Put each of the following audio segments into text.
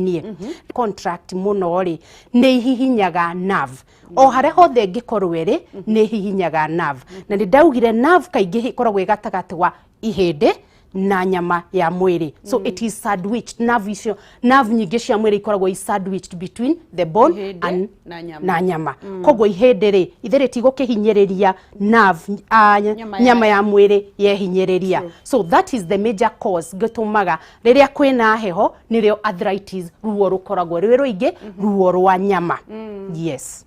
Niĩ contract mũno rĩ, nĩ ihihinyaga nerve o harĩa hothe ĩngĩkorwo ĩrĩ, nĩ ihihinyaga nerve. Na nĩ ndaugire nerve kaingĩ ĩkoragwo ĩ gatagatĩ wa ihĩndĩ na nyama ya mwĩrĩ, so it is sandwiched. Nerve icio, nerve nyingĩ cia mwĩrĩ ikoragwo i sandwiched between the bone ihĩndĩ and na nyama. Na nyama. Koguo ihĩndĩ rĩ, ithe rĩtigũkĩhinyĩrĩria nerve, nyama nyama ya mwĩrĩ yehinyĩrĩria. So that is the major cause gĩtũmaga rĩrĩa kwĩna heho, nĩrĩo arthritis, ruo rũkoragwo rwĩ rũingĩ, ruo rwa nyama, yes.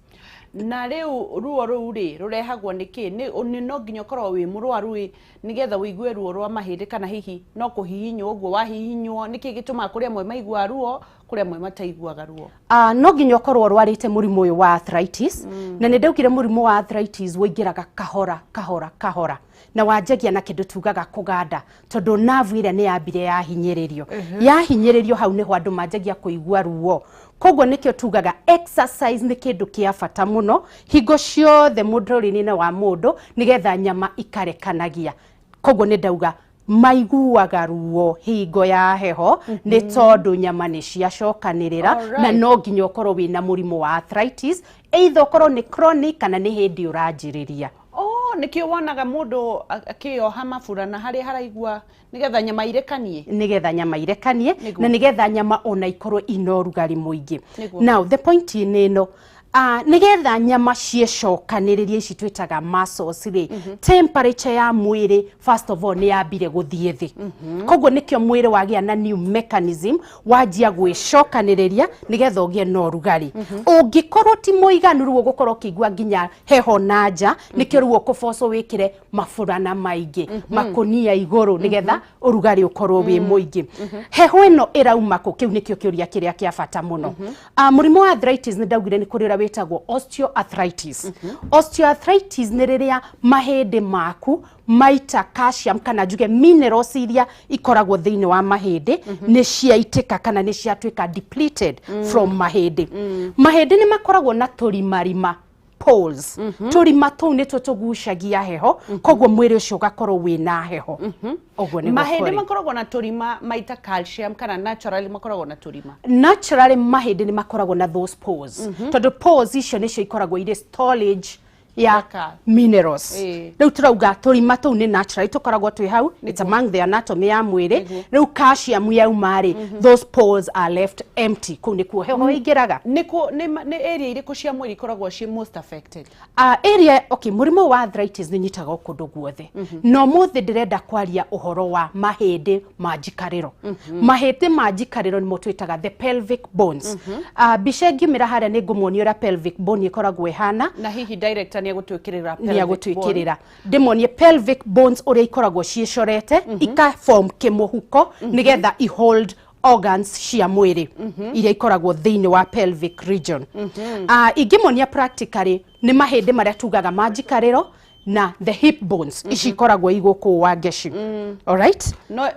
Na rĩu ruo rũu rĩ, rũrehagwo nĩ kĩ? Nĩ no nginya ũkorwo wĩ mũrwaru ĩ nĩgetha ũigue ruo rwa mahĩndĩ, kana hihi no kũhihinywo ũguo wahihinywo? Nĩkĩ gĩtũmaga kũrĩ amwe maiguaga ruo, kũrĩ amwe mataiguaga ruo? No nginya ũkorwo ũrwarĩte mũrimũ ũyũ wa arthritis. Na nĩ ndaugire mũrimũ wa arthritis ũingĩraga kahora kahora kahora, na wanjagia na kĩndũ tugaga kũganda, tondũ nerve ĩrĩa nĩ yambire yahinyĩrĩrio. Yahinyĩrĩrio, hau nĩho andũ manjagia kũigua ruo. Koguo nĩkĩo tugaga exercise nĩ kĩndũ kĩa bata mũno hingo ciothe mũtũrĩre-inĩ wa mũndũ, nĩgetha nyama ikarekanagia. Koguo nĩ ndauga maiguaga ruo hingo ya heho nĩ tondũ nyama nĩ ciacokanĩrĩra. Na no nginya ũkorwo wĩna mũrimũ wa arthritis, either ũkorwo nĩ chronic kana nĩ hĩndĩ ũranjĩrĩria. Oh, nĩkĩo wonaga mũndũ akĩoha maburana harĩa haraigua, nĩgetha nyama irekanie. Nĩgetha nyama irekanie. Na nĩgetha nyama ona ikorwo ina ũrugarĩ mũingĩ. Now the point nĩ ĩno, nĩgetha nyama ciĩcokanĩrĩrie, ici twĩtaga muscles rĩ, temperature ya mwĩrĩ first of all nĩ yambire gũthiĩ thĩ. Koguo nĩkĩo mwĩrĩ wagĩa na new mechanism, wanjia gwĩcokanĩrĩria nĩgetha ũgĩe na ũrugarĩ. Ũngĩkorwo ti mũiganu, rĩu ũgũkorwo ũkĩigua nginya heho na nja. Nĩkĩo rĩu ũkũbocwo wĩkĩre maburana maingĩ, makũnia igũrũ, nĩgetha ũrugarĩ ũkorwo wĩ mũingĩ. Heho ĩno ĩrauma kũ? Kĩu nĩkĩo kĩũria kĩrĩa kĩa bata mũno. Mũrimũ wa arthritis, nĩ ndaugire nĩ kũrĩ ũrĩa wĩtagwo osteoarthritis. Osteoarthritis nĩ rĩrĩa mahĩndĩ maku maita calcium, kana njuge minerals iria ikoragwo thĩinĩ wa mahĩndĩ nĩ ciaitĩka kana nĩ ciatuĩka depleted from mahĩndĩ. Mahĩndĩ nĩ makoragwo na tũrimarima, pores. Tũrima tũu nĩtuo tũgucagia heho, koguo mwĩrĩ ũcio ũgakorwo wĩna heho. Ũguo nĩguo mahĩndĩ kũrĩ. Makoragwo na tũrima maita calcium, kana naturally makoragwo na tũrima? Naturally mahĩndĩ nĩ makoragwo na those pores, tondũ pores icio nĩcio ikoragwo irĩ storage ya minerals. Rĩu tũrauga tũrima tũu nĩ naturally tũkoragwo twĩ hau. It's among the anatomy ya mwĩrĩ. Rĩu calcium yauma rĩ, those pores are left empty. Kũu nĩkuo heho ĩingĩraga. Nĩ area irĩkũ cia mwĩrĩ ikoragwo ciĩ most affected? Area, okay, mũrimũ wa arthritis nĩ nyitaga o kũndũ guothe, no mũthĩ ndĩrenda kwaria ũhoro wa mahĩndĩ ma njikarĩro. Mahĩndĩ ma njikarĩro nĩmo twĩtaga the pelvic bones. Mbica ĩngiumĩra harĩa, nĩ ngũmuonia ũrĩa pelvic bone ĩkoragwo ĩhana. Na hihi director nĩ egũtwĩkĩrĩra Nĩ pelvic bone? Agũtwĩkĩrĩra, ndĩmonie pelvic bones ũrĩa ikoragwo ciĩcorete, ika form kĩmũhuko nĩgetha ihold organs cia mwĩrĩ iria ikoragwo thĩinĩ wa pelvic region. Ingĩmonia practically nĩ mahĩndĩ marĩa tugaga ma njikarĩro na the hip bones, ici ikoragwo igũkũ wa ngeci. Alright. No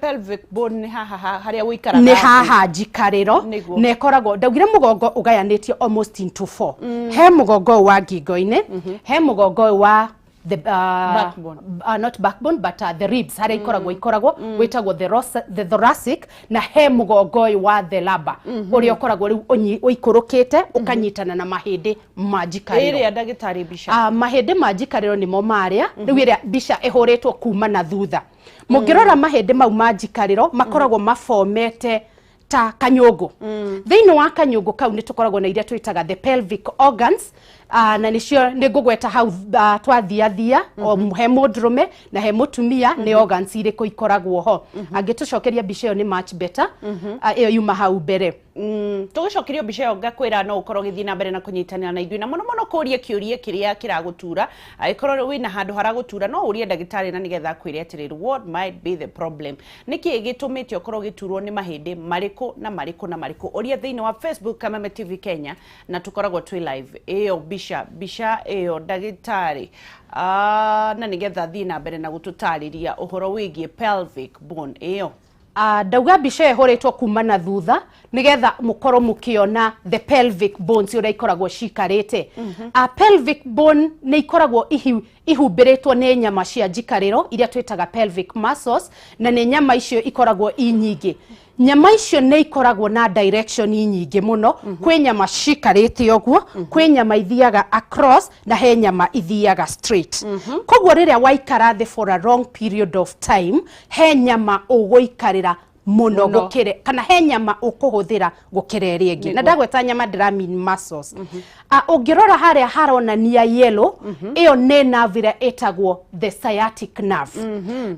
pelvic bone nĩ haha harĩa ũikaraga Nĩ thĩ. Haha njikarĩro. Na ĩkoragwo, ndaugire mũgongo ũgayanĩtio almost into four. He mũgongo ũyũ wa ngingo-inĩ, he mũgongo ũyũ wa the Backbone. Not backbone but the ribs, harĩa ikoragwo wĩtagwo the thoracic, na he mũgongo ũyũ wa the lumbar, ũrĩa ũkoragwo rĩu ũikũrũkĩte ũkanyitana na mahĩndĩ ma njikarĩro. Ĩrĩa ndagĩtarĩ mbica. Mahĩndĩ ma njikarĩro nĩmo marĩa rĩu ĩrĩa mbica ĩhũrĩtwo kuma na thutha. Mũngĩrora mahĩndĩ mau ma njikarĩro makoragwo mabomete ta kanyũngũ. Thĩinĩ wa kanyũngũ kau nĩ tũkoragwo na iria twĩtaga the pelvic organs, na nĩcio nĩ ngũgweta hau twathiathia o he mũndũrũme na he mũtumia nĩ organs irĩkũ ikoragwo ho. Angĩtũcokeria mbica ĩyo nĩ much better. Ĩyo yuma hau mbere. Tũgĩcokerio mbica ĩyo, ngakwĩra no ũkorwo ũgĩthiĩ na mbere na kũnyitanĩra na ithuĩ, na mũno mũno kũria kĩũria kĩrĩa kĩragũtura. Angĩkorwo wĩna handũ haragũtura, no ũrie ndagĩtarĩ na nĩgetha akwĩre atĩrĩrĩ, what might be the problem, nĩkĩ gĩtũmĩte ũkorwo ũgĩturwo nĩ mahĩndĩ marĩkũ na marĩkũ na marĩkũ. Ũria thĩinĩ wa Facebook Kameme TV Kenya, na tũkoragwo twĩ live. Ĩyo mbica ĩyo ndagĩtarĩ, na nĩgetha thiĩ na mbere na gũtũtarĩria ũhoro wĩgiĩ pelvic bone ĩyo. Ndauga mbica ĩyo ĩhũrĩtwo kuma na thutha nĩgetha mũkorwo mũkĩona the pelvic bones ũrĩa ikoragwo cikarĩte. Pelvic bone nĩ ikoragwo ihumbĩrĩtwo nĩ nyama cia njikarĩro iria twĩtaga pelvic muscles, na nĩ nyama icio ikoragwo i nyingĩ. Nyama icio nĩ ikoragwo na direction nyingĩ mũno. Kwĩ nyama cikarĩte ũguo, kwĩ nyama ithiaga across, na he nyama ithiaga straight. Koguo rĩrĩa waikara thĩ for a long period of time, he nyama ũgũikarĩra mũno Mũno. Gũkĩre kana he nyama ũkũhũthĩra gũkĩra ĩrĩa ĩngĩ. Na ndagweta nyama, ndĩra mean muscles. Ũngĩrora harĩa haronania yellow, ĩyo nĩ nerve ĩrĩa ĩtagwo the sciatic nerve.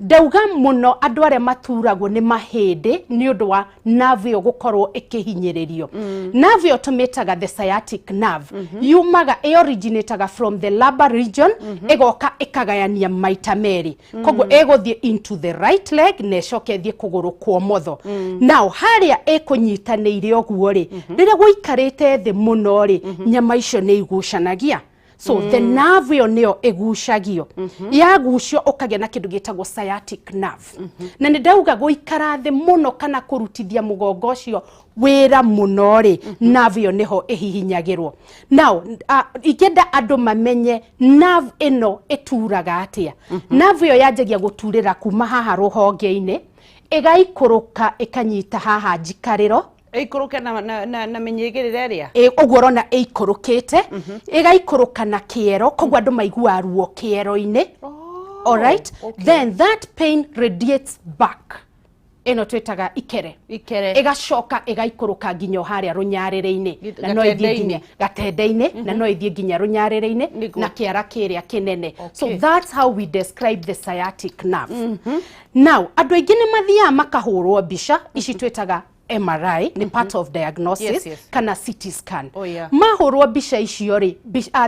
Ndauga mũno andũ arĩa maturagwo nĩ mahĩndĩ nĩ ũndũ wa nerve ĩyo gũkorwo ĩkĩhinyĩrĩrio. Nerve ĩyo tũmĩtaga the sciatic nerve, yumaga ĩ originataga from the lumbar region, ĩgoka ĩkagayania maita merĩ. Koguo ĩgũthiĩ into the right leg na ĩcoke ĩthiĩ kũgũrũ kwa ũmotho. Now harĩa ĩkũnyitanĩire ũguo rĩ, rĩrĩa gũikarĩte thĩ mũno rĩ, nyama icio nĩ igucanagia. So the nerve ĩyo nĩyo ĩgucagio. Yagucio ũkagĩa na kĩndũ gĩtagwo sciatic nerve. Na nĩ ndauga gũikara thĩ mũno kana kũrutithia mũgongo ũcio wĩra mũno rĩ, nerve ĩyo nĩho ĩhihinyagĩrwo. Now ingĩenda andũ mamenye nerve ĩno ĩturaga atĩa. Nerve ĩyo yanjagia gũturĩra kuma haha rũhonge-inĩ, ĩgaikũrũka, ĩkanyita haha njikarĩro. Ĩikũrũke na mĩnyigĩrĩre ĩrĩa. Ũguo ũrona ĩikũrũkĩte, ĩgaikũrũka na kĩero, koguo andũ maiguaga ruo kĩero-inĩ. Alright. Then that pain radiates back, ĩno twĩtaga ikere. Ikere. Ĩgacoka ĩgaikũrũka nginya o harĩa rũnyarĩrĩ-inĩ, na no ĩthiĩ Gatende-inĩ. nginya gatende-inĩ, na no ĩthiĩ nginya rũnyarĩrĩ-inĩ na kĩara kĩrĩa kĩnene. So that's how we describe the sciatic nerve. Now andũ aingĩ nĩ mathiaga makahũrwo mbica ici twĩtaga MRI, nĩ part of diagnosis, kana CT scan. Mahũrwo mbica icio rĩ,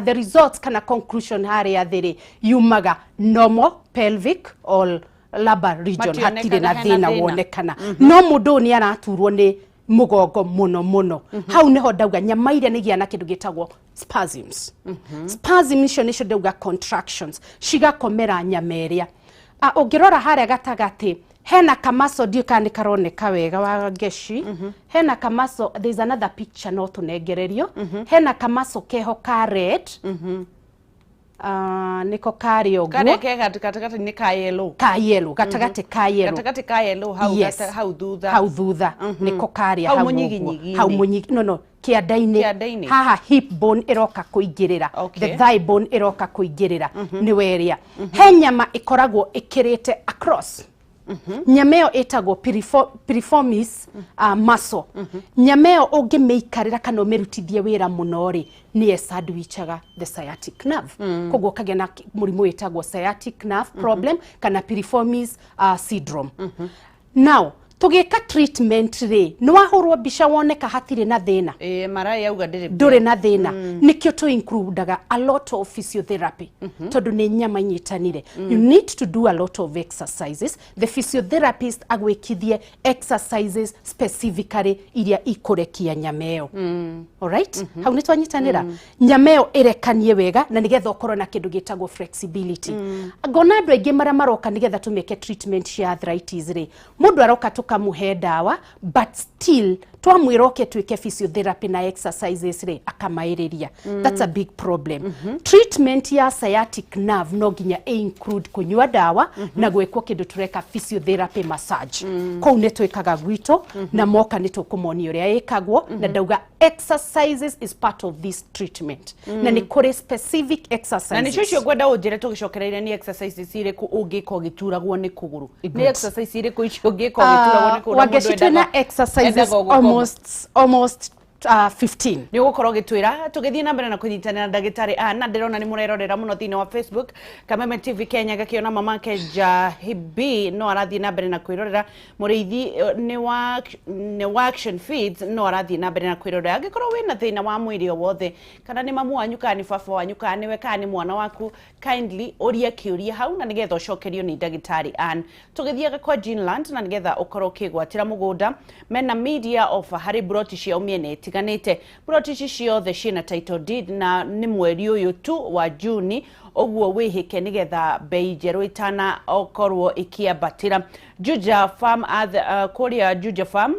the results kana conclusion harĩa thĩ rĩ, yumaga normal pelvic or lumbar region. Mationekana Hatirĩ na hena thĩna thĩna. wonekana, no mũndũ ũyũ nĩ araturwo nĩ mũgongo mũno mũno. Hau nĩho ndauga nyama iria nĩ igĩa na kĩndũ gĩtagwo spasms. Spasm icio nĩcio ndauga contractions, cigakomera nyama ĩrĩa. Ũngĩrora harĩa gatagatĩ hena kamaco, ndiũĩ kana nĩ karoneka wega wa ngeci. Hena kamaco, there is another picture no tũnengererio. Hena kamaco keho ka red, nĩko karĩ ũguo. Karĩa ke gatagatĩ-inĩ ka yellow. Ka yellow, gatagatĩ ka yellow. Gatagatĩ ka yellow hau. Yes. Hau thutha. Hau thutha nĩko karĩa. Hau Hau ũguo. mũnyiginyigi-inĩ. Hau mũnyigi, no, kĩanda-inĩ. Kĩanda-inĩ. Haha hip bone ĩroka kũingĩrĩra, the thigh bone ĩroka kũingĩrĩra, nĩwe ĩrĩa he nyama ĩkoragwo ĩkĩrĩte across. Nyama ĩyo ĩtagwo piriformis muscle. Nyama ĩyo ũngĩmĩikarĩra kana ũmĩrutithie wĩra mũno rĩ, nĩ sandwichaga the sciatic nerve. Koguo ũkagĩa na mũrimũ wĩtagwo sciatic nerve problem kana piriformis syndrome. Now tũgĩka treatment rĩ, nĩ wahũrwo mbica woneka hatirĩ na thĩna. Ĩĩ, MRI yauga ndĩrĩ. Ndũrĩ na thĩna. Nĩkĩo tũ includaga a lot of physiotherapy, tondũ nĩ nyama inyitanire. You need to do a lot of exercises. The physiotherapist agwĩkithie exercises specifically iria ikũrekia nyama ĩyo. Alright, hau nĩ twanyitanĩra. Nyama ĩyo ĩrekanie wega na nĩgetha ũkorwo na kĩndũ gĩtagwo flexibility. Ngona andũ aingĩ marĩa maroka nĩgetha tũmeke treatment cia arthritis rĩ, mũndũ aroka tũkamũhe ndawa, but still twamwĩra oke twĩke physiotherapy na exercises rĩ, akamaĩrĩria. That's a big problem. Treatment ya sciatic nerve no nginya ĩ include kũnyua ndawa na gwĩkwo kĩndũ tũreka physiotherapy, massage. Kũu nĩ twĩkaga gwitũ, na moka nĩ tũkũmonia ũrĩa ĩkagwo. Na ndauga exercises is part of this treatment, na nĩ kũrĩ specific exercises. Na nĩcio icio ngwenda ũnjĩre tũgĩcokereire, nĩ exercises irĩkũ ũngĩka ũgĩturagwo nĩ kũgũrũ? Nĩ exercise irĩkũ icio ũngĩka ũgĩturagwo nĩ kũgũrũ na mũndũ Wangeci, twĩna exercises endaga gũkoma? almost 15. Nĩ ũgũkorwo ũgĩtwĩra tũgĩthiĩ na mbere na kũnyitanĩra na ndagĩtarĩ. Na ndĩrona nĩ mũrerorera mũno thĩinĩ wa Facebook Kameme TV Kenya, gakĩona mama Kejahibi no arathiĩ na mbere na kwĩrorera, mũrĩithi nĩ wa Action Feeds no arathiĩ na mbere na kwĩrorera. Angĩkorwo wĩna thĩna wa mwĩrĩ o wothe, kana nĩ mamu wanyu, kana nĩ baba wanyu, kana nĩwe, kana nĩ mwana waku, kindly ũrie kĩũria hau na nĩgetha ũcokerio nĩ ndagĩtarĩ Ann. Tũgĩthiaga kwa Ginland na nĩgetha ũkorwo ũkĩgwatĩra mũgũnda, mena media offer harĩ broti ciao mĩena ĩtiganĩte. Broti ici ciothe ciĩna title deed, na nĩ mweri ũyũ tu wa Juni ũguo wĩhĩke nĩgetha bei njerũ ĩtana okorwo ĩkĩambatĩra. Juja Farm, kũrĩa Juja Farm.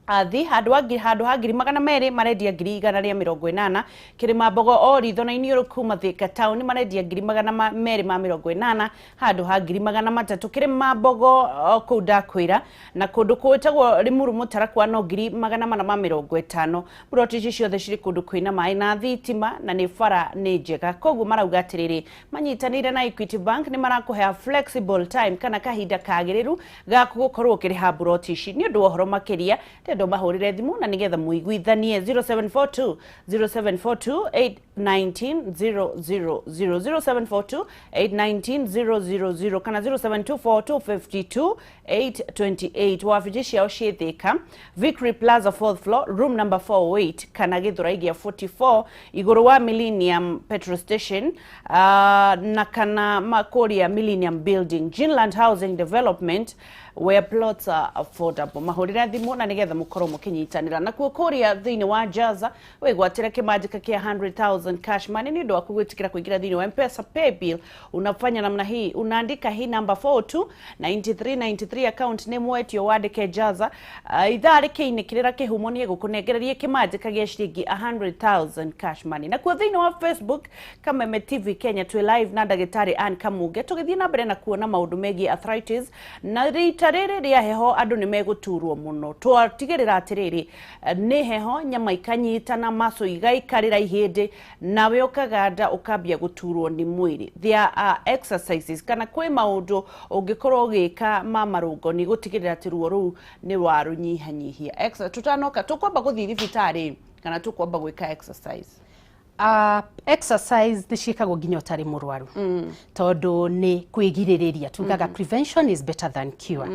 Athi handũ ha 200,000 marendia 180,000. Kĩrĩma Mbogo o ritho na Iniũrũ kuma Thika town marendia 280,000 handũ ha 300,000. Kĩrĩma Mbogo kũu ndakwĩra na kũndũ kwĩtagwo Limuru Mũtarakwa no 450,000. Buroti ici ciothe cirĩ kũndũ kwĩna maĩ na thitima na nĩ bara nĩ njega. Koguo marauga atĩrĩrĩ, manyitanĩire na Equity Bank nĩ marakũhea flexible time kana kahinda kagĩrĩru gaku gũkorwo ũkĩrĩha buroti ici. Nĩ ũndũ wa ũhoro makĩria ndĩrenda ũmahũrĩre thimũ na nĩgetha mũiguithanie 0742 0742 819 000, 0742 819 000 kana 0724 252 828. Wabici ciao ciĩ Thika, Victory Plaza, fourth floor, room number 408, kana Githurai gĩa 44 igũrũ wa Millennium Petrol Station, na kana kũrĩa Millennium Building, Ginland Housing Development, where plots are affordable. Mahũrĩre thimũ na nĩgetha mũkorwo mũkĩnyitanĩra. Nakuo kũrĩa thĩinĩ wa Jaza wĩgwatĩre kĩmanjĩka kĩa 100,000 cash money nĩ ũndũ waku gwĩtĩkĩra kũingĩra thĩinĩ wa M-Pesa paybill. Unafanya namna hii, unaandika hii namba 42 93 93, account name wetio wandĩke Jaza. Ithaa rĩkĩinĩkĩrĩra kĩhumo nĩ egũkũnengereria kĩmanjĩka gĩa ciringi 100,000 cash money. Nakuo thĩinĩ wa Facebook Kameme TV Kenya twĩ live na ndagĩtarĩ Ann Kamunge tũgĩthiĩ na mbere na kuona maũndũ megiĩ arthritis, na rita rĩrĩ rĩa heho andũ nĩ megũturwo mũno. Twatigĩrĩra atĩrĩrĩ, nĩ heho nyama ikanyitana, maco igaikarĩra ihĩndĩ, nawe ũkaganda ũkambia gũturwo nĩ mwĩrĩ. There are exercises kana kwĩ maũndũ ũngĩkorwo ũgĩka ma marũngo nĩ gũtigĩrĩra atĩ ruo rũu nĩ warũnyihanyihia. Tũtanoka tũkwamba gũthiĩ thibitarĩ kana tũkwamba gwĩka exercise? Exercise nĩ ciĩkagwo nginya ũtarĩ mũrwaru, tondũ nĩ kwĩgirĩrĩria. Tugaga prevention is better than cure,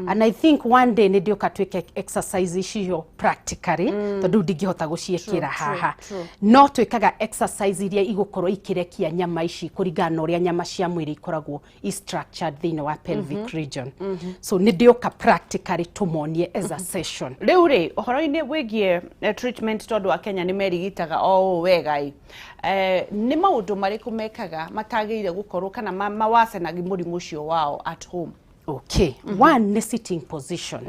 and I think one day nĩ ndĩũka twĩke exercise icio practically, tondũ ndingĩhota gũciĩkĩra haha. No twĩkaga exercise iria igũkorwo ikĩrekia nyama ici kũringana na ũrĩa nyama cia mwĩrĩ ikoragwo i structured thĩinĩ wa pelvic region. So nĩ ndĩũka practically tũmonie as a session. Rĩu rĩ, ũhoro-inĩ wĩgiĩ treatment, tondũ wa Kenya nĩ merigitaga o ũũ wega ĩ, nĩ maũndũ marĩkũ mekaga matagĩrĩire gũkorwo kana mawacenagi mũrimũ ũcio wao at home? Okay. One nĩ sitting position,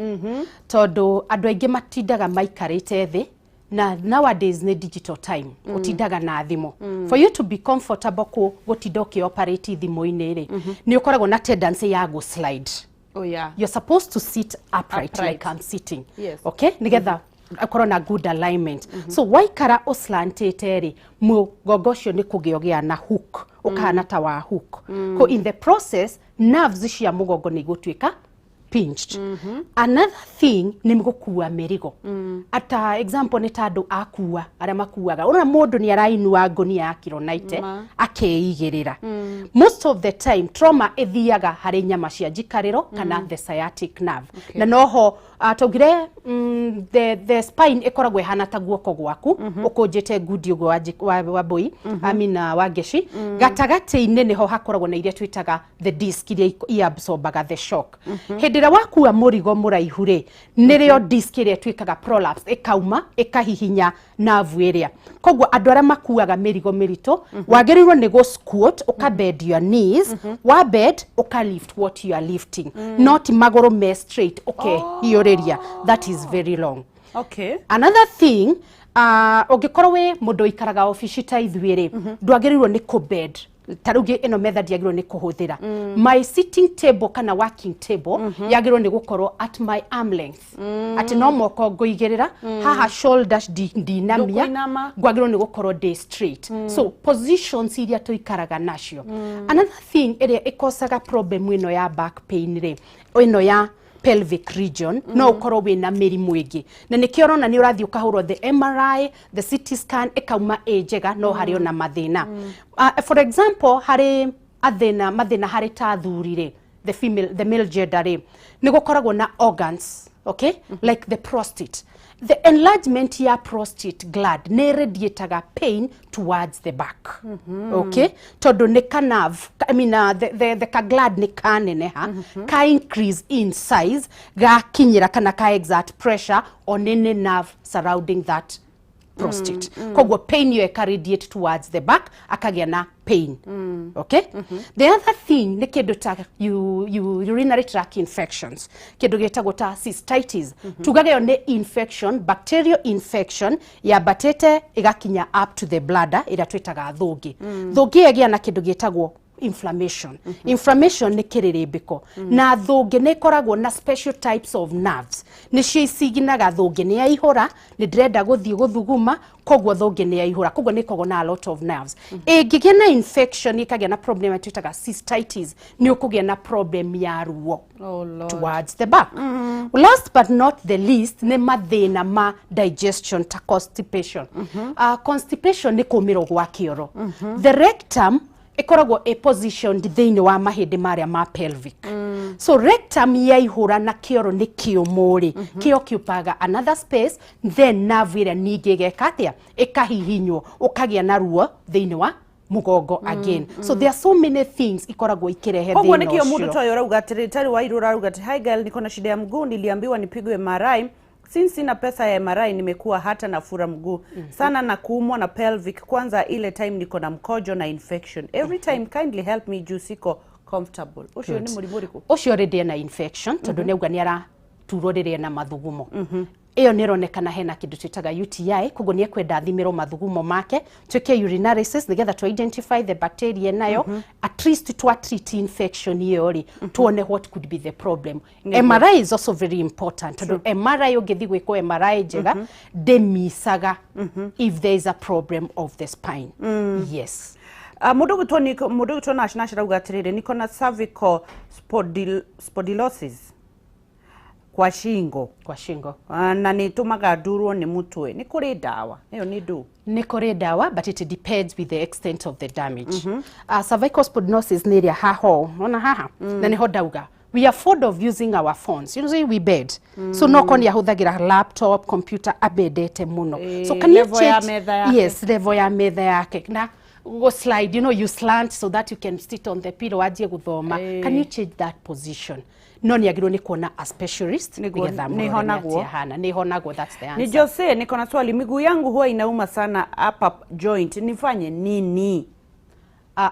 tondũ andũ aingĩ matindaga maikarĩte thĩ, na nowadays nĩ digital time, ũtindaga na thimũ. For you to be comfortable gũtinda ũkĩoperate thimũ-inĩ rĩ, nĩ ũkoragwo na tendency ya gũ slide. You're supposed to sit upright, Upright. like I'm sitting. Okay, nigetha akorwo na good alignment. So waikara ũslantĩte rĩ, mũgongo ũcio nĩ kũgĩa ũgĩa na hook, ũkahana ta wa hook. Ko in the process nerves cia mũgongo nĩ igũtuĩka pinched. Another thing nĩ gũkua mĩrigo. Ata example nĩ ta andũ akua arĩa makuaga, ũrona mũndũ nĩ arainua ngũnia ya kiro 90 akeigĩrĩra. Most of the time trauma ĩthiaga harĩ nyama cia njikarĩro kana the sciatic nerve. Na noho taugire the spine ĩkoragwo ĩhana ta guoko gwaku ũkũnjĩte ngundi ũguo wa mbũi, I mean, wa ngeci. Gatagatĩ-inĩ nĩho hakoragwo na iria twĩtaga the disc iria iabsorbaga the shock. Hĩndĩ ĩrĩa wakua mũrigo mũraihu rĩ, nĩrĩo disc ĩrĩa ĩtuĩkaga prolapse, ĩkauma, ĩkahihinya nerve ĩrĩa. Koguo andũ arĩa makuaga mĩrigo mĩritũ wagĩrĩirwo nĩ gũ squat, ũka bend your knees, wa bend ũka lift what you are lifting, not magũrũ me straight ũkehiũrĩria. That is very wrong. Another thing, ũngĩkorwo wĩ mũndũ ũikaraga obici ta ithuĩ rĩ, ndwagĩrĩirwo nĩ kũ bend. Ta rĩu ĩno metha ndiagĩrĩirwo nĩ kũhũthĩra. My sitting table kana working table yagĩrĩirwo nĩ gũkorwo at my arm length, atĩ no moko ngũigĩrĩra haha, shoulders ndinamia. Ndũkũinama. Ngwagĩrĩirwo nĩ gũkorwo ndĩ straight. So positions iria tũikaraga nacio. Another thing ĩrĩa ĩkosaga problem ĩno ya back pain rĩ, ĩno ya pelvic region, no ũkorwo wĩna mĩrimũ ĩngĩ, na nĩkĩo ũrona nĩ ũrathiĩ ũkahũrwo the MRI, the CT scan, ĩkauma ĩ njega, no harĩ ona mathĩna. For example, harĩ athĩna mathĩna harĩ ta athuri rĩ, the female, the male gender rĩ, nĩ gũkoragwo na organs, okay, like the prostate. The enlargement ya prostate gland nĩ radiataga pain towards the back, okay, tondũ nĩ ka nerve, I mean, the ka gland nĩ kaneneha, ka increase in size, gakinyĩra kana ka exert pressure on any nerve surrounding that prostate. Koguo pain ĩyo ĩka radiate towards the back, akagĩa na pain. Pain. Okay, the other thing nĩ kĩndũ ta urinary tract infections, kĩndũ gĩtagwo ta cystitis. Tugaga ĩyo nĩ infection, bacterial infection yambatĩte ĩgakinya up to the bladder, ĩrĩa twĩtaga thũngĩ. Thũngĩ ĩgĩa na kĩndũ gĩtagwo inflammation. Inflammation nĩ kĩrĩrĩmbĩko, na thũngĩ nĩ ĩkoragwo na special types of nerves, nĩcio iciginaga thũngĩ nĩ yaihũra, nĩ ndĩrenda gũthiĩ gũthuguma. Koguo thũngĩ nĩ yaihũra, koguo nĩ ĩkoragwo na a lot of nerves. Ĩngĩgĩa na infection, ĩkagĩa na problem twĩtaga cystitis, nĩ ũkũgĩa na problem ya ruo Oh, Lord. towards the back. Last but not the least nĩ mathĩna ma digestion ta constipation. Constipation nĩ kũmĩrwo gwa kĩoro. The rectum ĩkoragwo ĩ positioned thĩinĩ wa mahĩndĩ marĩa ma pelvic. So rectum yaihũra na kĩoro nĩ kĩũmũ rĩ, kĩoccupaga another space, then nerve ĩrĩa ningĩ ĩgeka atĩa? Ĩkahihinywo, ũkagĩa na ruo thĩinĩ wa mũgongo again. So there are so many things ikoragwo ikirehe Koguo thĩna nikio mundu ũcio. ta ũyũ ũrauga atĩrĩ, Terry Wairu ũrauga atĩ, "Hi girl, niko na shida ya mguu, niliambiwa nipigwe MRI. Since sina pesa ya MRI, nimekuwa hata nafura mguu sana na kuumwa na pelvic, kwanza ile time niko na mkojo na infection every time. Kindly help me juu siko comfortable." Ũcio nĩ mũrimũ ũrĩkũ? Ũcio already ena infection, tondũ nĩ auga nĩ araturwo rĩrĩa ena mathugumo. Ĩyo nĩ ĩronekana hena kĩndũ twĩtaga UTI, koguo nĩ ekwenda athimĩrwo mathugumo make, twĩke urinalysis nĩgetha to identify the bacteria nayo, at least twa treat infection ĩyo rĩ, tuone what could be the problem. MRI is also very important, tondũ MRI, ũngĩthiĩ gwĩkwo MRI njega, ndĩmicaga if there is a problem of the spine. Yes. Mũndũ gwĩtwo Nash Nash arauga atĩrĩrĩ, "Niko na cervical spondylosis kwa shingo." Kwa shingo. Na nĩ ĩtũmaga ndurwo nĩ mũtwe. Nĩ kũrĩ ndawa ĩyo? Nĩ ndũ? Nĩ kũrĩ ndawa, but it depends with the extent of the damage. Cervical spondylosis nĩ ĩrĩa haha ũũ, ona haha, na nĩho ndauga we are fond of using our phones. You know, we bed, so no korwo nĩ ahũthagĩra laptop, computer, abendete mũno. So can you Level ya change metha yake. Yes, level ya metha yake na go slide, you slant so that you can sit on the pillow wanjie gũthoma. Can you change that position? No nĩ agĩrĩirwo nĩ kuona a specialist Nĩguo, nĩgetha amũrore nĩ nĩhonagwo. atĩa hana. Nĩhonagwo, that's the Ni answer. Jose, "Niko na swali, miguu yangu huwa inauma sana upper joint, nifanye nini?"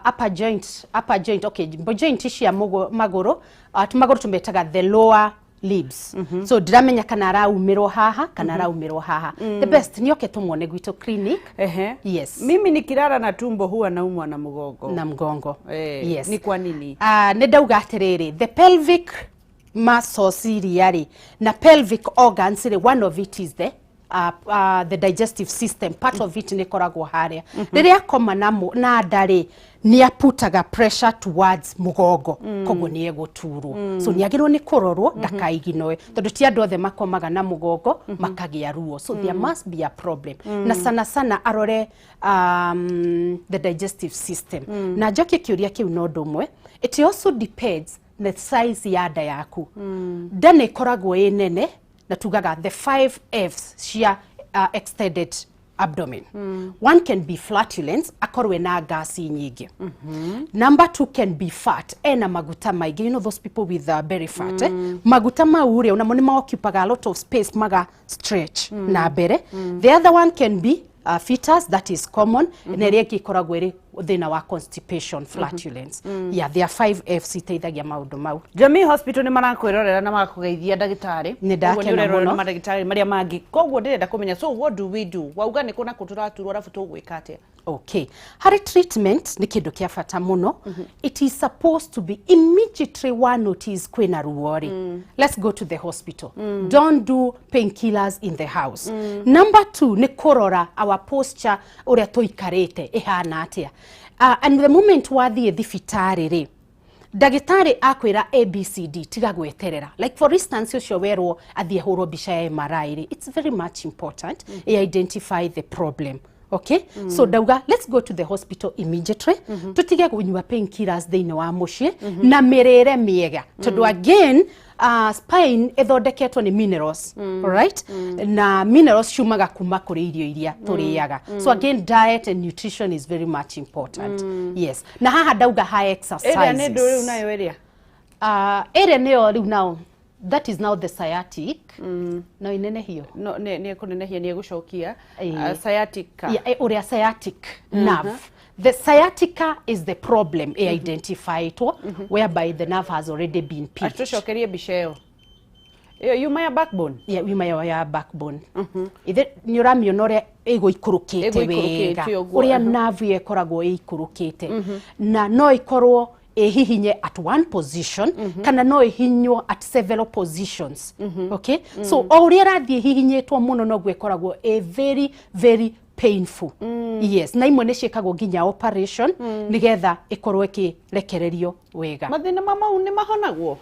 Upper joint, upper joint, okay, joint ici ya magũrũ, tũmagũrũ tũmetaga the lower limbs. So ndiramenya kana araumĩrwo haha kana araumĩrwo haha. The best nĩ oke tũmuone gwitũ clinic. Ehe. Yes. "Mimi nikilala na tumbo huwa naumwa na mgongo." Na mgongo. Yes. Ni kwa nini? Nĩ ndauga atĩrĩrĩ, the pelvic muscles iria rĩ na pelvic organs rĩ, one of it is the digestive system. Part of it nĩ ĩkoragwo harĩa. Rĩrĩa akoma na nda rĩ, nĩ aputaga pressure towards mũgongo, koguo nĩ egũturwo. So nĩ agĩrĩirwo nĩ kũrorwo ndakaiginoe, tondũ ti andũ othe makomaga na mũgongo makagĩa ruo. So there must be a problem, na sana sana arore the digestive system. Na njokie kĩũria kĩu na ũndũ ũmwe, it also depends na size ya nda yaku. Nda nĩ ĩkoragwo ĩ nene, na tugaga the five Fs cia extended abdomen. One can be flatulence, akorwo ena gasi nyingĩ. Number two can be fat, ena maguta maingĩ, you know those people with belly fat, eh? Maguta mau rĩ, onamo nĩ maoccupaga a lot of space, maga stretch na mbere. The other one can be fetus, that is common. Na ĩrĩa ĩngĩ ĩkoragwo ĩrĩ thĩna wa constipation, flatulence. Yeah, there are five Fs iteithagia maũndũ mau. Jamii Hospital nĩ marakwĩrorera na magakũgeithia, ndagĩtarĩ. Nĩ ndakena Ũguo nĩ ũrerorera mũno. Mandagĩtarĩ marĩa mangĩ. Koguo ndĩrenda kũmenya, so what do we do? Wauga nĩ kũ na kũ tũraturwo, arabu tũgwĩka atĩa? Okay, harĩ treatment nĩ kĩndũ kĩa bata mũno. It is supposed to be immediately one notice kwĩna ruo rĩ, let's go to the hospital. Don't do painkillers in the house. Number two nĩ kũrora our posture, ũrĩa tũikarĩte ĩhana atĩa. And the moment wathiĩ thibitarĩ rĩ, ndagĩtarĩ akwĩra ABCD, tiga gweterera. Like for instance, ũcio werwo athiĩ ahũrwo mbica ya MRI rĩ, it's very much important identify the problem. Okay, so ndauga let's go to the hospital immediately, tutige kũnyua painkillers thĩinĩ wa mũciĩ, na mĩrĩre mĩega, tondũ again spine ĩthondeketwo nĩ minerals, alright? Na minerals ciumaga kuma kũrĩ irio iria tũrĩaga. So again, diet and nutrition is very much important. Yes, na haha ndauga high exercises. Ĩrĩa nĩ ndũ rĩu nayo ĩrĩa? Ĩrĩa nĩyo rĩu nao That is now the sciatic. No inenehio. No nĩ ekũnenehia, nĩ egũcokia. Ĩĩ. Sciatica. Yeah, ũrĩa sciatic nerve, the sciatica is the problem mm identified whereby the nerve has already been pinched. Atũcokerie mbica ĩyo, ĩyo yuma ya backbone. Yeah, yuma ya backbone. Ithe nĩ ũramiona ũrĩa ĩgũikũrũkĩte Ĩgũikũrũkĩte wega, ũguo, ũrĩa nerve ĩyo ĩkoragwo ĩikũrũkĩte, na no ĩkorwo ĩhihinye at one position kana no ĩhihinywo at several positions, okay? So o ũrĩa ĩrathiĩ ĩhihinyĩtwo mũno, noguo ĩkoragwo ĩ very very painful. Yes, na imwe nĩ ciĩkagwo nginya operation nĩgetha ĩkorwo ĩkĩrekererio wega. Mathĩna ma mau nĩ mahonagwo?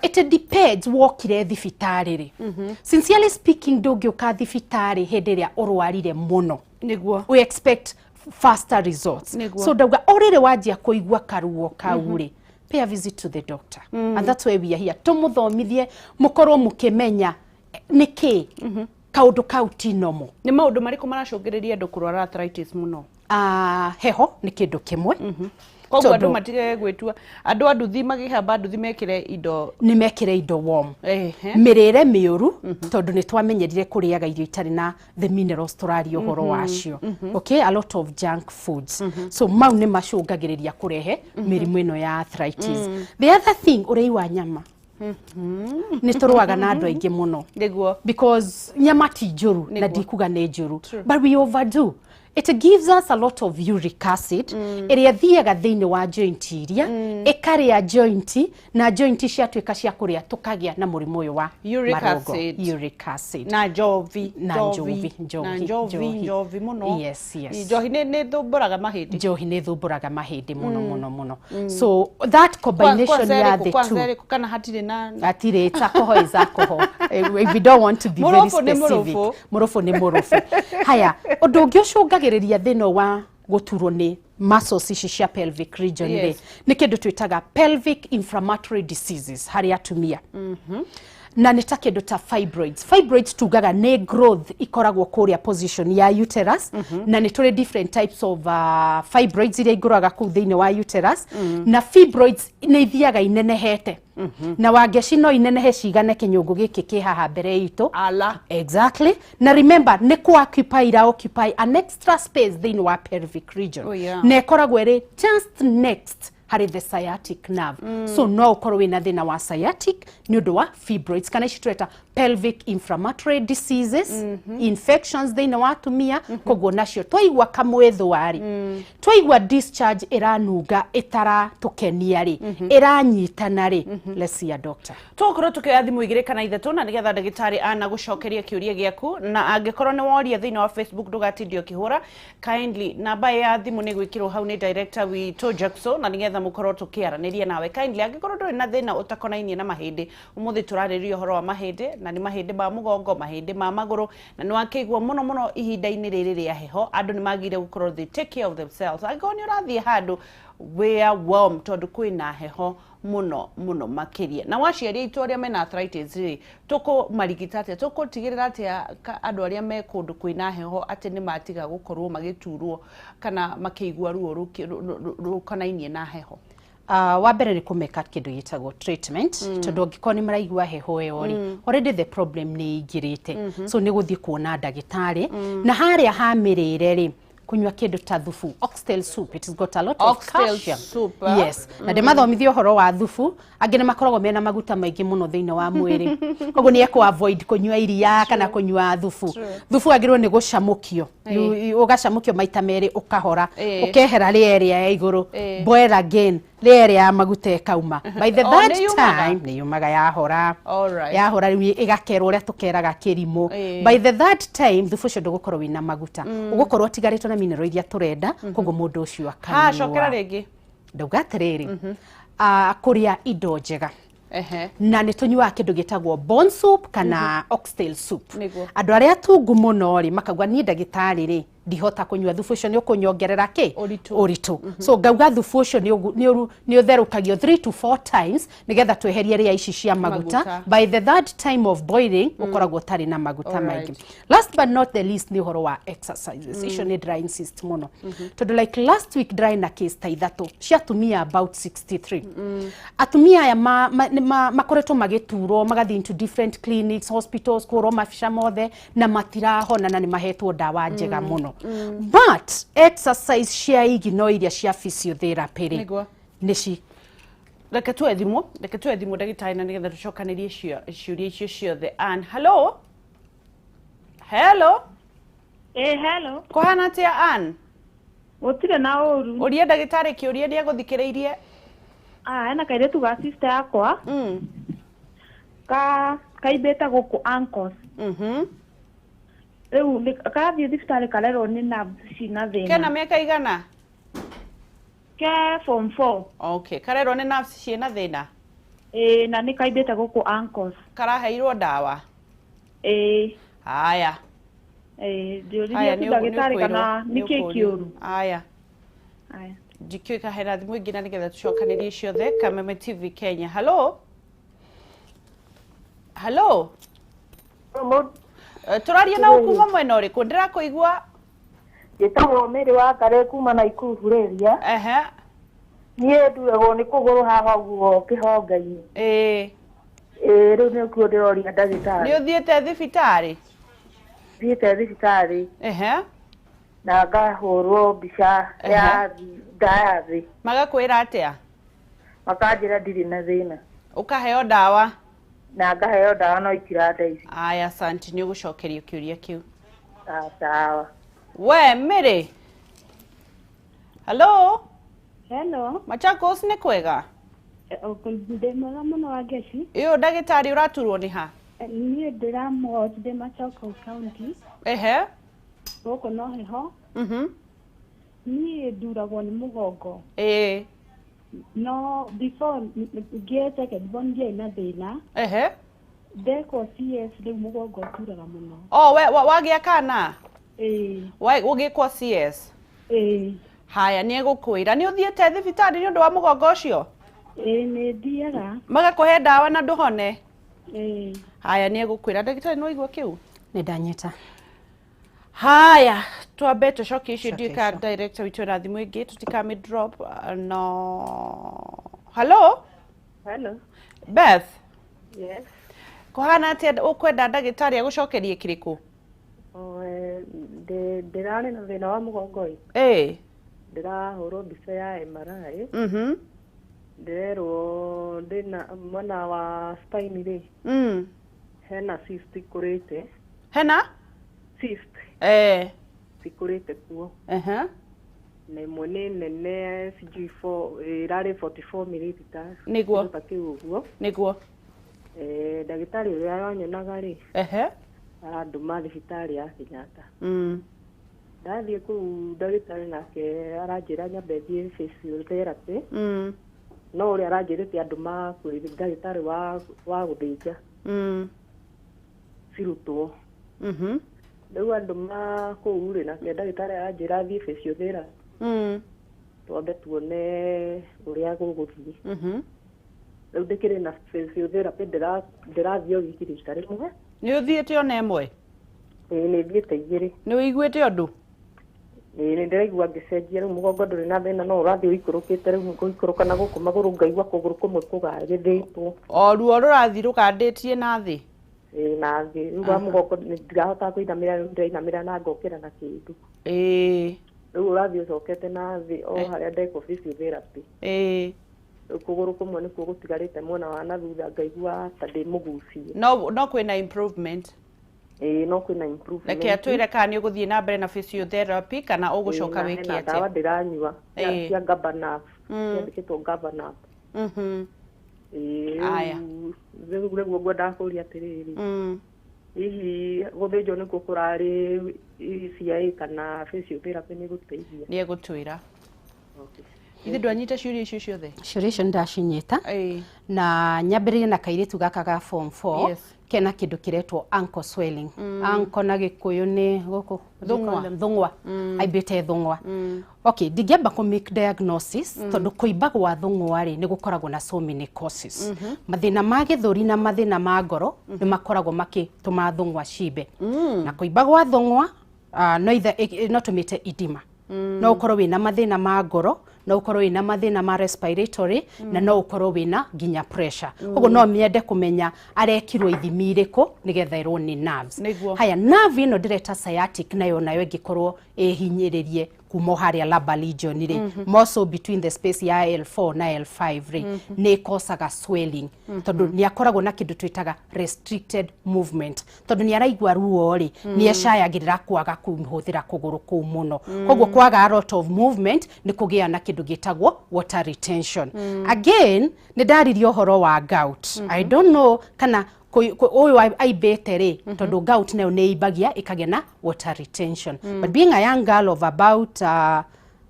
It depends wokire thibitarĩ rĩ. Sincerely speaking, ndũngĩũka thibitarĩ hĩndĩ ĩrĩa ũrwarire mũno. We expect faster results. Nĩguo. So ndauga o rĩrĩ wanjia kũigua karuo kau rĩ, pay a visit to the doctor, and that's why we are here, tũmũthomithie, mũkorwo mũkĩmenya nĩkĩ kaũndũ kau ti normal. Nĩ maũndũ marĩkũ maracũngĩrĩria andũ kũrwara arthritis mũno? Heho nĩ kĩndũ kĩmwe. Koguo andũ Tondũ matige gwĩtua andũ a nduthi, makĩhamba nduthi mekĩre indo. Nĩ mekĩre indo warm. Mĩrĩre mĩũru, tondũ nĩ twamenyerire kũrĩaga irio itarĩ na the minerals tũraria ũhoro wacio, okay? A lot of junk foods. So mau nĩ macũngagĩrĩria kũrehe mĩrimũ ĩno ya arthritis. The other thing, ũrĩi wa nyama. Nĩ tũrũaga na andũ aingĩ mũno because nyama ti njũru na ndikuga nĩ njũru, but we overdo it. Gives us a lot of uric acid ĩrĩa thiaga thĩinĩ wa joint iria ĩkarĩa joint, na joint ciatuĩka cia kũrĩa, tũkagĩa na mũrimũ ũyũ wa Uric marũngo. acid. Uric acid. Na njovi. Na njovi, njohi, na njovi. Njohi. Njovi mũno. Yes. Njohi nĩ thumbũraga mahĩndĩ. Njohi nĩ thumbũraga mahĩndĩ mũno mũno mũno. So that combination ya the two. Kwanza ĩrĩkũ, kana hatirĩ na? Hatirĩ, it's alcohol is alcohol. We don't want to be very Mũrũbũ nĩ specific. mũrũbũ. Mũrũbũ nĩ mũrũbũ. Haya, ũndũ ũngĩ ũcũngagĩrĩria thĩna wa gũturwo nĩ muscles ici cia pelvic region rĩ, nĩ kĩndũ twĩtaga pelvic inflammatory diseases harĩ atumia, na nĩ ta kĩndũ ta fibroids. Fibroids tugaga nĩ growth ikoragwo kũrĩa position ya uterus, na nĩ tũrĩ different types of fibroids iria ingũraga kũu thĩinĩ wa uterus. Na fibroids nĩ ithiaga inenehete, na wangeci no inenehe cigane kĩnyũngũ gĩkĩ kĩ haha mbere itũ. Ala. Exactly. Na remember, nĩ ku occupy ira occupy an extra space thĩinĩ wa pelvic region. Na ĩkoragwo ĩrĩ just next harĩ the sciatic nerve. So no ũkorwo wĩna thĩna wa sciatic nĩ ũndũ wa fibroids, kana ici tũreta pelvic inflammatory diseases, infections thĩinĩ wa atumia. Koguo nacio twaigua kamwĩthwa rĩ, twaigua discharge ĩranunga, ĩtaratũkenia rĩ, ĩranyitana rĩ, let's see a doctor. Tũgũkorwo tũkĩoya thimũ igĩrĩ kana ithatũ na nĩgetha ndagĩtarĩ ana gũcokeria kĩũria gĩaku. Na angĩkorwo nĩ woria thĩinĩ wa Facebook, ndũgatinde ũkĩhũra. Kindly, namba ya thimũ nĩ gwĩkĩrwo hau nĩ director witũ Jackson, na nĩgetha mũkorwo tũkĩaranĩria nawe. Kindly, angĩkorwo ndũrĩ na thĩna ũtakonainie na mahĩndĩ, ũmũthĩ tũrarĩrĩria ũhoro wa mahĩndĩ, na nĩ mahĩndĩ ma mũgongo, mahĩndĩ ma magũrũ, na nĩ wakĩigua mũno mũno ihinda-inĩ rĩrĩ rĩa heho andũ nĩ magĩrĩire gũkorwo they take care of themselves. Angĩkorwo nĩ ũrathiĩ handũ, wear warm, tondũ kwĩna heho mũno mũno makĩria. Na waciari aitũ arĩa mena arthritis rĩ, tũkũmarigita atĩa? Tũkũtigĩrĩra atĩa andũ arĩa me kũndũ kwĩna heho atĩ nĩ matiga gũkorwo magĩturwo kana makĩigua ruo rũkonainie na heho? Wa mbere nĩ kũmeka kĩndũ gĩtagwo treatment, tondũ angĩkorwo nĩ maraigua heho ĩyo rĩ, already the problem nĩ ĩingĩrĩte. So nĩ gũthiĩ kuona ndagĩtarĩ. Na harĩa ha mĩrĩre rĩ, kũnyua kĩndũ ta thubu, oxtail soup, it has got a lot of Oxtail calcium. soup, ah? Yes, na ndĩmathomithie ũhoro wa thubu. Angĩ nĩ makoragwo mena maguta maingĩ mũno thĩinĩ wa mwĩrĩ, koguo nĩ ekũ avoid kũnyua iria kana kũnyua thubu. Thubu wagĩrĩirwo nĩ gũcamũkio. Ũgacamũkio maita merĩ, ũkahora, ũkehera rĩerĩa ya igũrũ, boil again, rĩerĩa ya maguta ĩkauma. By the Oh, third nĩ yumaga? time nĩ yumaga yahora. Yahora rĩu ĩgakerwo ũrĩa tũkeraga kĩrimũ. By the third time, thubu ũcio ndũgũkorwo wĩna maguta, ũgũkorwo ũtigarĩtwo na mineral iria tũrenda. Koguo mũndũ ũcio Ha, cokera akanyua. Rĩngĩ. Ndauga atĩrĩrĩ, kũrĩa indo njega, na nĩ tũnyuaga kĩndũ gĩtagwo bone soup kana oxtail soup. Andũ arĩa atungu mũno rĩ, makauga niĩ ndagĩtarĩ rĩ, Ndihota kũnyua thubu ũcio, nĩ ũkũnyongerera kĩ? Ũritũ. Ũritũ. So ngauga thubu ũcio nĩ ũtherũkagio 3 to 4 times nĩgetha tweherie rĩa ici cia maguta. Maguta. By the third time of boiling ũkoragwo ũtarĩ na maguta maingĩ. Last but not the least nĩ ũhoro wa exercises. Icio nĩ ndĩra insist mũno, tondũ like last week ndĩrarĩ na case ta ithatũ cia atumia about 63. Atumia aya makoretwo magĩturwo, magathiĩ into different clinics, hospitals, kũhũrwo mabica mothe na matirahona, na nĩ mahetwo ndawa njega mũno, but exercise cia igino iria cia physiotherapy rĩ, nĩ ci Reke tuwe thimũ ndagĩtarĩ, na nĩgetha tũcokanĩrie ciũria icio ciothe. Ann, hello, hello. Ĩ, hello. Kũhana atĩa, Ann? Gũtirĩ na ũru. Ũria ndagĩtarĩ kĩũria, nĩ egũthikĩrĩirie. Ah, hena kairĩtu ga sister yakwa ka kaimbĩte gũkũ ankles. Rĩu karathiĩ thibitarĩ, karerwo nĩ nerves cina Kena thĩna. mĩaka igana? Ke form 4. Okay, karerwo nĩ nerves ciĩna thĩna. Ĩ, na nĩ kaimbĩte gũkũ ankles. Karaheirwo ndawa? Ĩ. Haya. Ĩ, Haya, ndĩũririe tu ndagĩtarĩ nĩ kana ũkwĩrwo, nĩ kĩ nĩ kĩũru. Haya. Aya. Ndikĩũĩ kahena thimũ ĩngĩ na nĩgetha tũcokanĩrie ciothe. Kameme TV Kenya, hello, hello. Tũraria na ũkuma mwena ũrĩkũ? Ndĩrakũigua. Njĩtagwo Mary wa Kare kuma Nakuru area. Niĩ nduragwo nĩ kũgũrũ haha ũguo kĩhonge-inĩ. Ĩĩ, rĩu nĩkuo ndĩroria ndagĩtarĩ. Nĩ ũthiĩte thibitarĩ? Thiĩte thibitarĩ na ngahũrwo mbica ya nda ya thĩ. Magakwĩra atĩa? Makanjĩra ndirĩ na thĩna. Ũkaheo ndawa? Na ngaheo ndawa, no itirandeithia. Aya, asanti, nĩ ũgũcokerio kĩũria kĩu. Ah, sawa. We Mary, hello. Hello. Machakos nĩ kwega? Ndĩ mwega mũno wa Ngeci. Ĩyo ndagĩtarĩ, ũraturwo nĩ ha? Niĩ ndĩramwatch ndĩ Machakos County. Gũkũ no heho. Niĩ nduragwo nĩ mũgongo. No before ngĩe second born ndiarĩ na thĩna. Ndekwo CS, rĩu mũgongo ũturaga mũno. Oh, we wagĩa kana? Ĩĩ. Ũgĩkwo CS? Ĩĩ. Haya, nĩ egũkwĩra. Nĩ ũthiĩte thibitarĩ nĩ ũndũ wa mũgongo ũcio? Ĩĩ, nĩ thiaga. Magakũhe ndawa na ndũhone? Ĩĩ. Haya, nĩ egũkwĩra ndagĩtarĩ. Nĩ waigua kĩu? Nĩ ndanyita. Haya, twambe tũcokie icio. Cokia Ndiũĩ ka icio. Director witũ na thimũ ĩngĩ, tũtikamĩ drop. No, hello. Hello. Beth. Yes. Kũhana atĩa? Ũkwenda ndagĩtarĩ agũcokerie kĩrĩkũ? O, ndĩrarĩ na thĩna wa mũgongo ĩ. Ndĩrahũrwo mbica ya MRI. Ndĩrerwo ndĩna mwena wa spine rĩ, hena cyst ikũrĩte. Hena? Cyst cikũrĩte kuo. Na ĩmwe nĩ nene, sijui ĩrarĩ 44 milliliters. Kĩndũ ta kĩu ũguo. Ndagĩtarĩ ũrĩa wanyonaga rĩ, arandũma thibitarĩ ya Kenyatta. Ndathiĩ kũu, ndagĩtarĩ nake aranjĩra nyambe thiĩ physiotherapy. No ũrĩa aranjĩrĩte andũma kwĩ ndagĩtarĩ wa gũthĩnja cirutwo. Rĩu andũma kũu rĩ, nake ndagĩtarĩ aranjĩra thiĩ physiotherapy, twambe tuone ũrĩa gũgũthiĩ. Rĩu ndĩkĩrĩ na physiotherapy, ndĩrathiĩ o wiki rita rĩmwe. Nĩ ũthiĩte ona ĩmwe? Ĩĩ, nĩ thiĩte igĩrĩ. Nĩ ũiguĩte ũndũ? Ĩĩ, nĩ ndĩraigua ngĩcenjia. Rĩu mũgongo ndũrĩ na thĩna, no ũrathiĩ ũikũrũkĩte. Rĩu gũikũrũka na gũkũ magũrũ, ngaigua kũgũrũ kũmwe kũgagĩthĩtwo. O ruo rũrathiĩ rũkandĩtie na thĩ? Ĩĩ, na thĩ. Rĩu wa mũgongo ndirahotaga kũinamĩra, rĩu ndĩrainamĩra na ngokĩra na kĩndũ. Rĩu ũrathiĩ ũcokete na thĩ o harĩa ndekwo physiotherapy. Rĩu kũgũrũ kũmwe nĩkuo gũtigarĩte mwena wa na thutha, ngaigua ta ndĩ mũgucie. No kwĩna improvement? Ĩĩ, no kwĩna improvement. Reke atwĩre kana nĩ ũgũthiĩ na mbere na physiotherapy kana ũgũcoka Ĩĩ, na wĩke hena ndawa atĩa. ndĩranyua cia Gabanaf, ciandĩkĩtwo Gabanaf. Ĩĩ. Aya. Rĩu nĩguo ngwendaga kũria atĩrĩrĩ, hihi gũthĩnjwo nĩkuo kũrarĩ CIA kana physiotherapy nĩ gũteithia? Nĩ egũtwĩra. Ithe ndwanyita ciũria icio ciothe? Ciũria icio nĩ ndacinyita, na nyambĩrĩrie na kairĩtu gaka ga form 4. Kena kindu kiretwo ankle swelling. Ankle na gikuyu ni guku Thung'wa. Thung'wa. Aimbite thung'wa. Okay, ndingĩamba kũ make diagnosis tondũ kũimba gwa thung'wa rĩ nĩ gũkoragwo na so many causes. Mathĩna ma gĩthũri na mathĩna ma ngoro nĩ makoragwo makĩtũma thung'wa cimbe. Na kũimba gwa thung'wa no ithe no tũmĩte edema. No ũkorwo wĩna mathĩna ma ngoro, no ũkorwo wĩna mathĩna ma respiratory, na no ũkorwo wĩna nginya pressure. Koguo no mĩende kũmenya arekirwo ithimi irĩkũ nĩgetha ĩrwo nĩ nerves. Nĩguo. Haya, nerve ĩno ndĩreta sciatic nayo nayo ĩngĩkorwo ĩhinyĩrĩrie kuma o harĩa lumbar region rĩ, more so between the space ya L4 na L5 rĩ, nĩ ĩkosaga swelling tondũ nĩ akoragwo na kĩndũ twĩtaga restricted movement, tondũ nĩ araigua ruo rĩ, nĩ ecayagĩrĩra kwaga kũhũthĩra kũgũrũ kũu mũno. Koguo kwaga a lot of movement nĩ kũgĩa na kĩndũ gĩtagwo water retention. Again, nĩ ndaririe ũhoro wa gout. I don't know kana ũyũ aimbĩte rĩ, tondũ gout nayo nĩ ĩimbagia ĩkagĩa na water retention. But being a young girl of about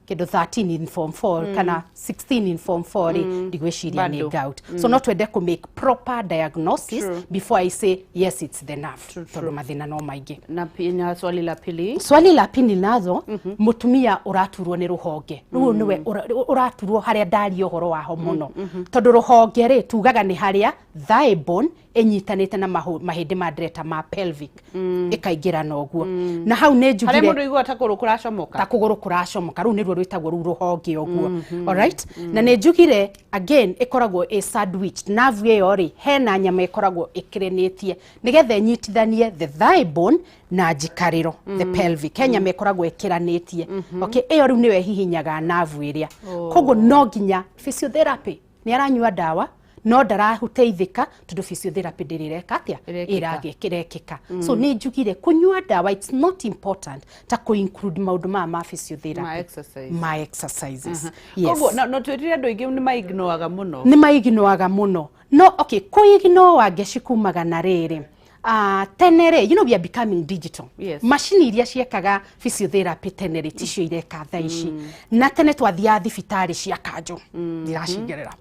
kĩndũ 13 in form 4 kana 16 in form 4 rĩ, ndigwĩciria nĩ Bado. gout. So no twende kũ make proper diagnosis before I say yes, it's the nerve, tondũ mathĩna no maingĩ. Na swali la pili. Swali la pili nazo, mutumia ũraturwo nĩ rũhonge rũu nĩwe ũraturwo harĩa ndaria ũhoro waho mũno, tondũ rũhonge rĩ tugaga nĩ harĩa thigh bone ĩnyitanĩte na mahĩndĩ ma ndĩreta ma pelvic ĩkaingĩrana ũguo, na hau nĩ Harĩa njugire mũndũ aiguaga ta kũgũrũ kũracomoka. Ta kũgũrũ kũracomoka, rũu nĩruo rwĩtagwo rũu rũhonge ũguo. Alright, na nĩ njugire again ĩkoragwo ĩ sandwiched nerve ĩyo rĩ, hena nyama ĩkoragwo ĩkĩrĩnĩtie nĩgetha ĩnyitithanie the thigh bone na njikarĩro, the pelvic. He nyama ĩkoragwo ĩkĩranĩtie. Okay, ĩyo rĩu nĩyo ĩhihinyaga nerve ĩrĩa, koguo no nginya physiotherapy. Nĩ aranyua ndawa no ndarateithĩka tondũ physiotherapy ndĩrĩ ĩreka atĩa. Ĩrekĩka. Ĩrekĩka. So nĩ njugire kũnyua ndawa it's not important ta kũ include maũndũ maya ma physiotherapy, Ma exercise. Ma exercises, yes. Koguo no twĩtire andũ aingĩ nĩ maignoaga mũno. Nĩ maignoaga mũno. No okay, kũignoa ngeci kumaga na rĩrĩ, tene rĩ, you know we are becoming digital. Macini iria ciekaga physiotherapy tene rĩ, ticio ireka thaa ici. Na tene twathiaga thibitarĩ cia kanjũ, ndiracingerera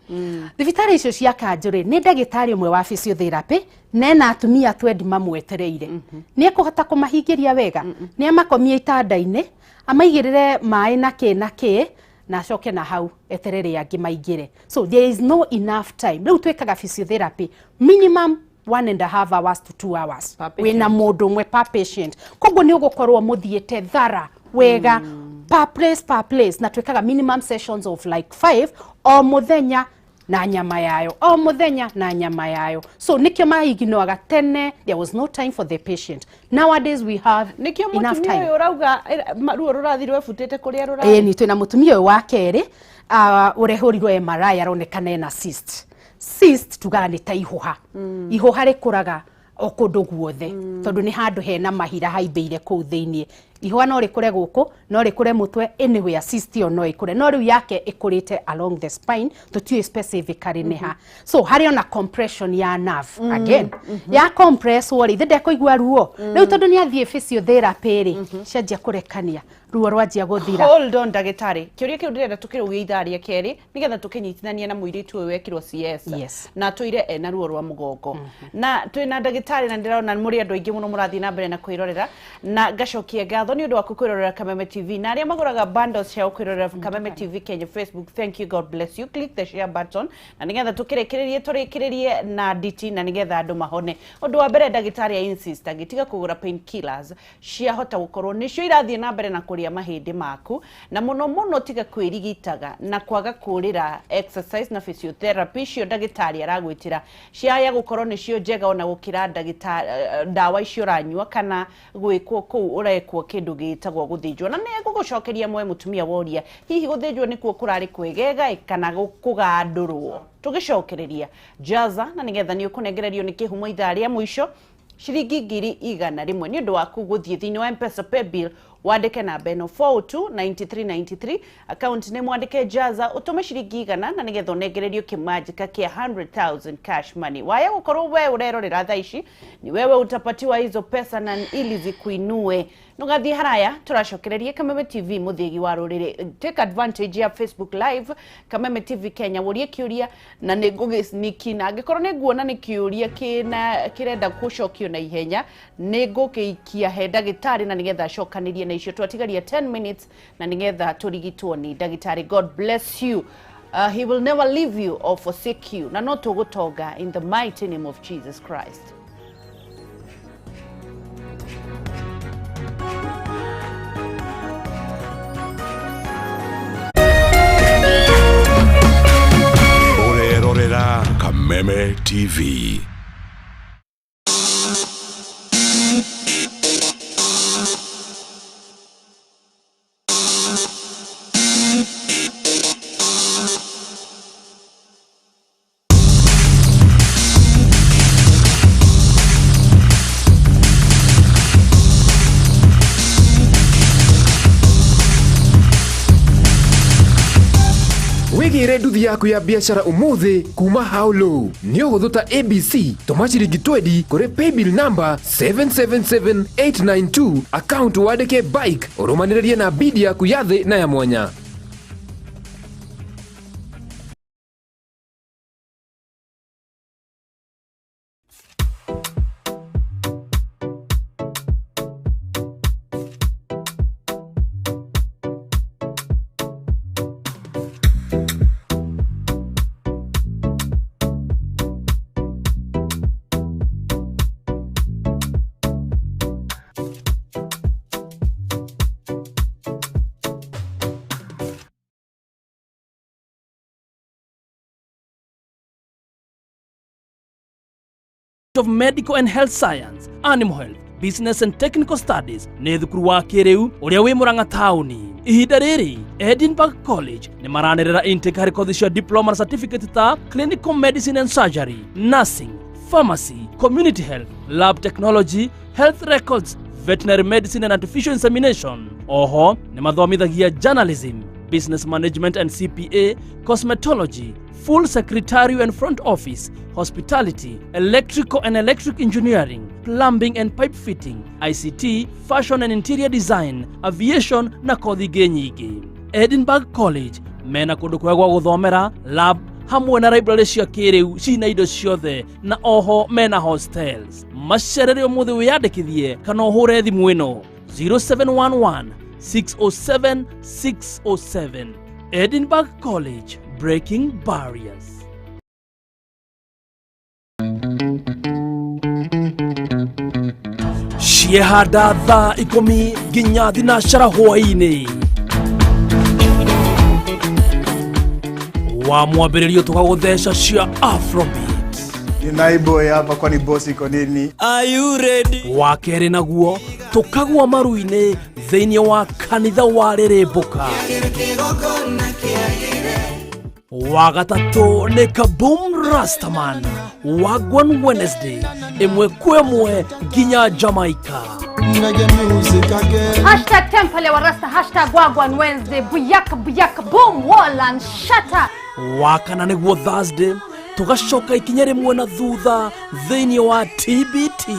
thibitarĩ icio cia kanjũ rĩ, nĩ ndagĩtarĩ ũmwe wa physiotherapy nena atumia twendi mamwetereire. Nĩ ekũhota kũmahingĩria wega? Nĩ amakomie itanda-inĩ, amaigĩrĩre maĩ na kĩ na kĩ, na acoke na hau eterere angĩ maingĩre. So there is no enough time. Rĩu twĩkaga physiotherapy minimum 1.5 hours to 2 hours Per patient. wĩna mũndũ ũmwe per patient. Koguo nĩ ũgũkorwo mũthiĩte thara wega per place per place, na twĩkaga minimum sessions of like 5 o mũthenya na nyama yayo, o mũthenya na nyama yayo. So nikĩo maiginoaga tene, there was no time for the patient. Nowadays we have Nĩkĩo enough mũtumia time. ũyũ ũrauga ruo rũrathi rwebutĩte kũrĩa Ĩĩ, rũrathiĩ. nĩ twĩna mũtumia ũyũ wa kerĩ ũrehũrirwo MRI, aronekana ena cyst. Cyst tugaga nĩ ta ihũha. Ihũha rĩkũraga o kũndũ guothe tondũ nĩ handũ hena mahira haimbĩire kũu thĩiniĩ. Ihũa no rĩkũre gũkũ, no rĩkũre mũtwe, anywhere cyst ĩyo no ĩkũre. No rĩu yake ĩkũrĩte along the spine, tũtiũĩ specifically nĩ ha. So harĩ ona compression ya nerve again ya compress rĩ, ithe ndekũigua ruo rĩu tondũ nĩ athiĩ physiotherapy rĩ, cianjia kũrekania, ruo rwanjia gũthira. Hold on, ndagĩtarĩ, kĩũria kĩu ndĩrenda tũkĩrũgie ithaa rĩa kerĩ nĩgetha tũkĩnyitithanie na mũirĩtu ũyũ wekirwo CS na tũire ena ruo rwa mũgongo, na twĩna ndagĩtarĩ, na ndĩrona mũrĩ andũ aingĩ mũno mũrathiĩ na mbere na kwĩrorera, na ngacokia ngatho nĩ ũndũ waku kwĩrorera Kameme TV, na arĩa magũraga bundles cia kwĩrorera Kameme TV Kenya Facebook, thank you, God bless you. Click the share button na nĩgetha tũkĩrĩkĩrĩrie, tũrĩkĩrĩrie na nditi na nĩgetha andũ mahone. Ũndũ wa mbere, ndagĩtarĩ a insist angĩtiga kũgũra painkillers ciahota gũkorwo nĩcio irathiĩ na mbere na kũrĩa mahĩndĩ maku, na mũno mũno tiga kwĩrigitaga na kwaga kũrĩra exercise na physiotherapy icio ndagĩtarĩ aragwĩtĩra, ciaya gũkorwo nĩcio njega ona gũkĩra ndagĩtarĩ ndawa icio ũranyua kana gwĩkwo kũu ũrekwo kĩndũ gĩtagwo gũthĩnjwo. Na nĩ ngũgũcokeria mwe mũtumia woria hihi gũthĩnjwo nĩkuo kũrarĩ kwegega kana kũgandũrwo. Tũgĩcokereria jaza na nĩgetha nĩ ũkũnengererio nĩ kĩhumo ithaa rĩa mũico ciringi 100,000 nĩ ũndũ waku gũthiĩ thĩinĩ wa Mpesa paybill. Wandĩke namba ĩno 402 9393 account nĩ mwandĩke Jaza ũtũme ciringi 100 na nĩgetha ũnengererio kĩmanjĩka kĩa 100,000 cash money. Waya gũkorwo we ũrerorera thaa ici ni wewe utapatiwa hizo pesa na ili zikuinue. Nũgathiĩ haraya tũracokereria Kameme TV mũthĩgi wa rũrĩrĩ. Take advantage ya Facebook Live Kameme TV Kenya wũrie kĩũria na nĩ ngũgĩsniki na angĩkorwo nĩ nguona nĩ kĩũria kĩna kĩrenda gũcokio na ihenya nĩ ngũgĩikia he ndagĩtarĩ na nĩgetha acokanĩrie na icio. Twatigaria 10 minutes na nĩgetha tũrigitwo nĩ ndagĩtarĩ. God bless you. He will never leave you or forsake you. Na no tũgũtonga in the mighty name of Jesus Christ. Ũrerorera Kameme TV. Wigire nduthi yaku ya biacara umuthi kuma How Low. Nĩ ũhũthũ ta ABC tũma ciringi 20 kũrĩ paybill number 777892 account wandĩke bike ũrũmanĩrĩrie na bidi yaku ya thĩ na ya mwanya. Of Medical and Health Science, Animal Health, Business and Technical Studies nĩ thukuru wa kĩrĩu ũrĩa wĩ Murang'a taũni. Ihinda rĩrĩ Edinburgh College nĩ maranĩrĩra intake harĩ kothi cia diploma na certificate ta Clinical Medicine and Surgery, Nursing, Pharmacy, Community Health, Lab Technology, Health Records, Veterinary Medicine and Artificial Insemination. Oho nĩ mathomithagia Journalism, Business Management and CPA, Cosmetology, Full Secretarial and Front Office, Hospitality, Electrical and Electric Engineering, Plumbing and Pipe Fitting, ICT, Fashion and Interior Design, Aviation na kothi ingĩ nyingĩ. Edinburgh College mena kũndũ kwega gwa gũthomera, lab hamwe na library cia kĩrĩu cina indo ciothe na oho mena hostels. Macerere ũmũthĩ wĩyandĩkithie kana ũhũre thimũ ĩno 0711 607 607. Edinburgh College, breaking barriers. Ciehanda thaa 10 nginya 9 hwaĩ-inĩ. Wa mwambĩrĩrio tũkagũtheca cia Afrobeat. Ni naiboy hapa kwani boss iko nini? Are you ready? Wa kerĩ naguo tũkagwa maru-inĩ thĩinĩ wa kanitha wa Rĩrĩmbũka. Wa gatatũ nĩ Kaboom Rastaman Wagwan Wednesday ĩmwe kwa ĩmwe nginya Jamaica. Hashtag Temple wa Rasta, hashtag Wagwan Wednesday, buyaka buyaka boom wall and shatter. Wa kana nĩguo Thursday tũgacoka ikinya rĩmwe na thutha thĩinĩ wa TBT.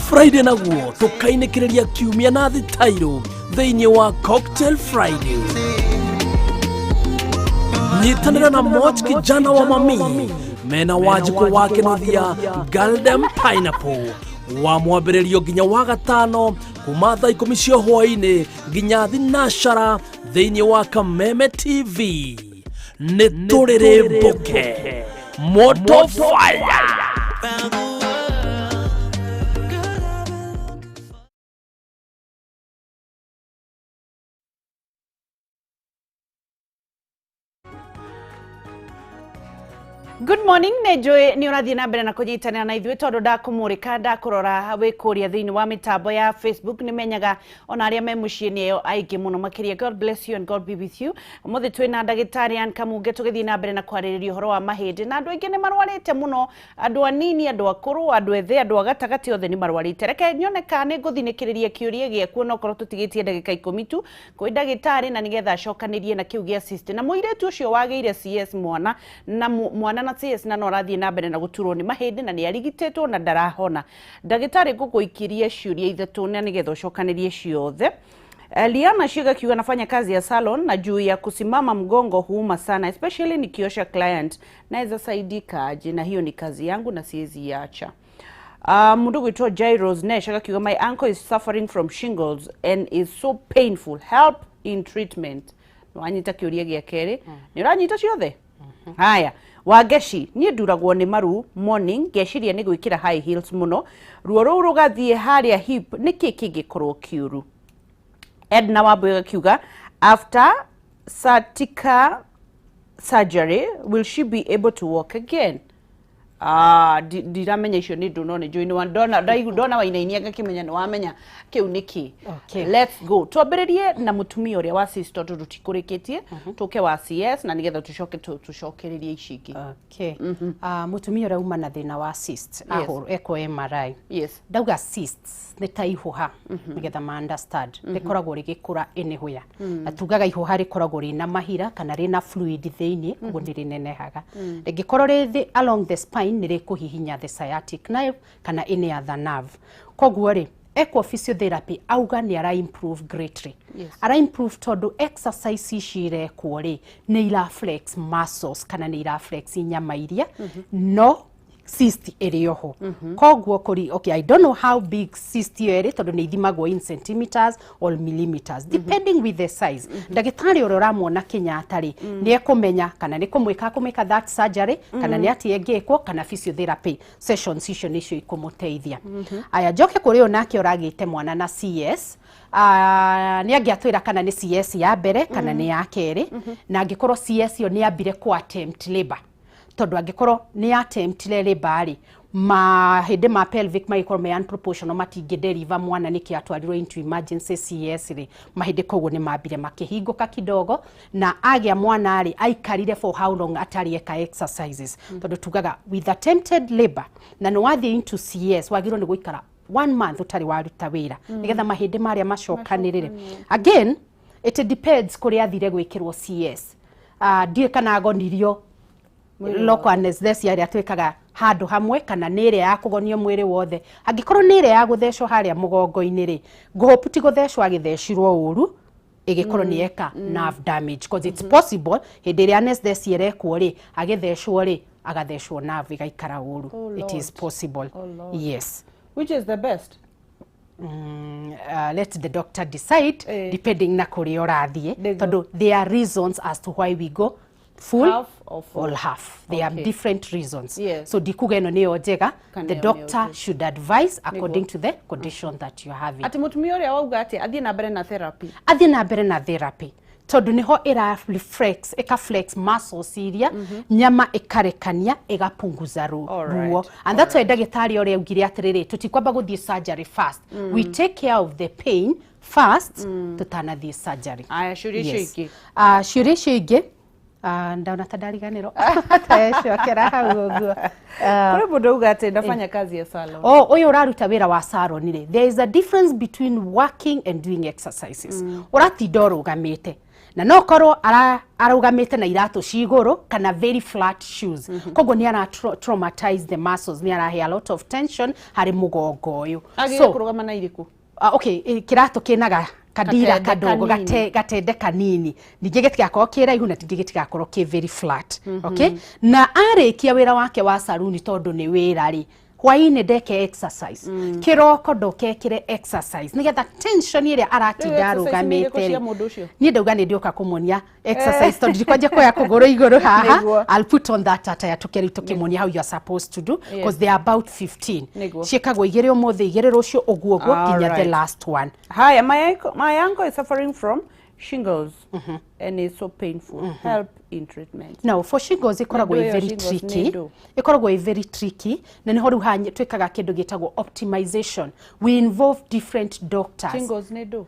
Friday naguo tũkainĩkĩrĩria kiumia na thitairũ thĩinĩ wa Cocktail Friday. Nyitanĩra na Moch kijana wa mami mena Wanjikũ wa Kĩnuthia Golden Pineapple wa mwambĩrĩrio nginya wa gatano kuma thaa 10 cia hwaĩ-inĩ nginya 9 thĩinĩ wa Kameme TV. Nĩ tũrĩrĩmbũke moto fire. Good morning, nä njå nä å rathiä na mbere na kå nyitanä na ithuä tondå ndakå rä ndakå rora wä kå ria thä inä wa mä tambo ya Facebook nä menyaga ona arä a me må ciä nä eo aingä må no makä ria. God bless you and God be with you. Må thä twä na ndagätarä Ann Kamunge tå gä thiä na mbere na kwarä rä ria å horo wa mahĩndĩ, na andå aingä nä marwarä te må no, andå anini, andå akå rå, andå ethä, andå a gatagatĩ, othe nä marwarä te. Reke nyone kana nä ngå thinä kä rä ria kä å ria gĩaku onokorwo tå tigä tie ndagä ka 10 tu kwä ndagätarä, na nä getha acokanä rie na kä u gä a cyst na må irĩtu ũcio wagä ire CS mwana na mwana na CS na no arathiĩ na mbere na gũturwo nĩ mahĩndĩ na nĩ arigitĩtwo na ndarahona. Ndagĩtarĩ, ngũgũikirie ciũria ithatũ na nĩgetha ũcokanĩrie ciothe. Liana Shiga kiuga, nafanya kazi ya salon na juu ya kusimama mgongo huuma sana, especially nikiosha client. Naweza saidika aje? Na hiyo ni kazi yangu na siwezi iacha. Mundu gwitwo Jairos Nesh akakiuga, my uncle is suffering from shingles and is so painful, help in treatment. Nĩwanyita kĩũria gĩa kerĩ? Nĩ ũranyita ciothe? Haya, Wangeci, niĩ nduragwo nĩ maru morning, ngeciria nĩ gwĩkĩra high heels mũno, ruo rũu rũgathiĩ harĩa hip, nĩkĩ kĩngĩkorwo kĩũru? Edna Wambui akiuga, after sciatica surgery, will she be able to walk again? Ah, ndiramenya icio nĩ ndũ, no nĩ njũĩ nĩ ndona ndona wainainia ngakĩmenya nĩ wamenya kĩu nĩ kĩ. Okay. Let's go, twambĩrĩrie na mũtumia ũrĩa wa cyst tondũ tũtikũrĩkĩtie, tũke wa CS na nĩgetha tũcoke tũcokererie ici ingĩ. Okay. Mũtumia ũrĩa uma na thĩna wa cyst ahũrwo ekwo MRI. Ndauga cysts nĩ ta ihũha, nĩgetha ma understand, rĩkoragwo rĩgĩkũra anywhere, na tugaga ihũha rĩkoragwo rĩna mahira kana rĩna fluid thĩinĩ, ũguo nĩ rĩnenehaga. Rĩngĩkorwo rĩ along the spine, nĩ rĩkũhihinya the sciatic nerve kana any other nerve. Koguo rĩ, ekwo physiotherapy, auga nĩ ara improve greatly. Ara improve tondũ exercise ici irekwo rĩ, nĩ ira flex muscles kana nĩ ira flex nyama iria, no cyst ĩrĩ oho. Koguo kũri, okay, I don't know how big cyst ĩyo ĩrĩ tondũ nĩ ithimagwo in centimeters or millimeters depending with the size. Ndagĩtarĩ ũrĩa ũramuona Kenyatta rĩ, nĩ ekũmenya kana nĩ kũmwĩka kũmwĩka that surgery kana nĩ atĩ ĩngĩkwo kana physiotherapy sessions icio nĩcio ikũmũteithia. Aya, njoke kũrĩ ũyũ nake ũragĩte mwana na CS. Nĩ angĩatwĩra kana nĩ CS ya mbere kana nĩ ya kerĩ, na angĩkorwo CS ĩyo nĩ ambire kũ attempt labor, tondũ angĩkorwo nĩ attemptire labor rĩ, mahĩndĩ ma pelvic magĩkorwo me unproportional, matingĩ deliver mwana, nĩkĩo atwarirwo into emergency CS rĩ, mahĩndĩ koguo nĩ mambire makĩhingũka kidogo. Na agĩa mwana rĩ, aikarire for how long atarĩ eka exercises? Tondũ tugaga with attempted labor na nĩ wathiĩ into CS, wagĩrĩirwo nĩ gũikara one month ũtarĩ waruta wĩra nĩgetha mahĩndĩ marĩa macokanĩrĩre. Again, it depends kũrĩa athire gwĩkĩrwo CS. Ndiũĩ kana agonirio local anesthesia ĩrĩa twĩkaga handũ hamwe kana nĩ ĩrĩa ya kũgonio mwĩrĩ wothe. Angĩkorwo nĩ ĩrĩa ya gũthecwo harĩa mũgongo-inĩ rĩ, ngũhope ti gũthecwo agĩthecirwo ũru ĩgĩkorwo nĩ eka nerve damage, because it's possible hĩndĩ ĩrĩa anesthesia ĩrekwo rĩ, agĩthecwo rĩ, agathecwo nerve ĩgaikara ũru. Oh, It is Lord. possible. Oh, Lord. Yes. Which is the best? Let the doctor decide depending na kũrĩa ũrathiĩ, Nĩguo. tondũ there are reasons as to why we go full Half or full? Or half. There are different reasons. So ndikuga ĩno nĩyo njega. Kana The ĩyo nĩyo doctor njega. should advise according to the condition that you're having. Atĩ mũtumia ũrĩa wauga atĩ athiĩ na mbere na therapy? Athiĩ na mbere na therapy tondũ nĩho ĩra reflex, ĩka flex muscles iria, nyama ĩkarekania, ĩgapunguza ruo. And that's why ndagĩtarĩ ũrĩa augire atĩrĩrĩ, tũtikwamba gũthiĩ surgery first. We take care of the pain first tũtanathiĩ surgery. Aya, ciũria icio ingĩ. Ciũria icio ingĩ, ndona ta ndariganĩrwo, tecokera hau ũguo. Kũrĩ mũndũ auga atĩ ndafanya kazi ya salon. Oh, ũyũ ũraruta wĩra wa salon rĩ, there is a difference between working and doing exercises. Ũratinda ũrũgamĩte, na no korwo arũgamĩte na iratũ ci igũrũ kana very flat shoes, koguo nĩ ara traumatize the muscles, nĩ arahe a lot of tension harĩ mũgongo ũyũ. Agĩrĩire kũrũgama na irĩkũ? Okay, kĩratũ kĩna kadira Katende kadogo kanini. gatende kanini, ningĩ gĩtigakorwo kĩ raihu na ningĩ gĩtigakorwo kĩ very flat. Okay, na arĩkia wĩra wake wa saruni, tondũ nĩ wĩra rĩ, hwainĩ ndeke exercise, kĩroko ndokekĩre exercise, nĩgetha tension ĩrĩa aratinda Rĩu exercise nĩ irĩkũ arũgamĩte cia rĩ. mũndũ ũcio? Niĩ ndauga nĩ ndĩũka kũmuonia exercise tondũ ndikwanjia kuoya kũgũrũ igũrũ haha. Nĩguo. I'll put on that attire tũke rĩu tũkĩmuonia how you are supposed to do, because they are about 15. Nĩguo. Ciĩkagwo igĩrĩ ũmũthĩ, igĩrĩ rũciũ, ũguo ũguo nginya the Alright. last one. Haya, my uncle is suffering from Shingles and it's so painful. Help in treatment. Now for shingles ikoragwo Nĩ ĩ ndũ ĩyo very shingles nĩ tricky. ndũ? Ikoragwo ĩ very tricky na niho rĩu haha twĩkaga kĩndũ gĩtagwo optimization. We involve different doctors. Shingles nĩ ndũ?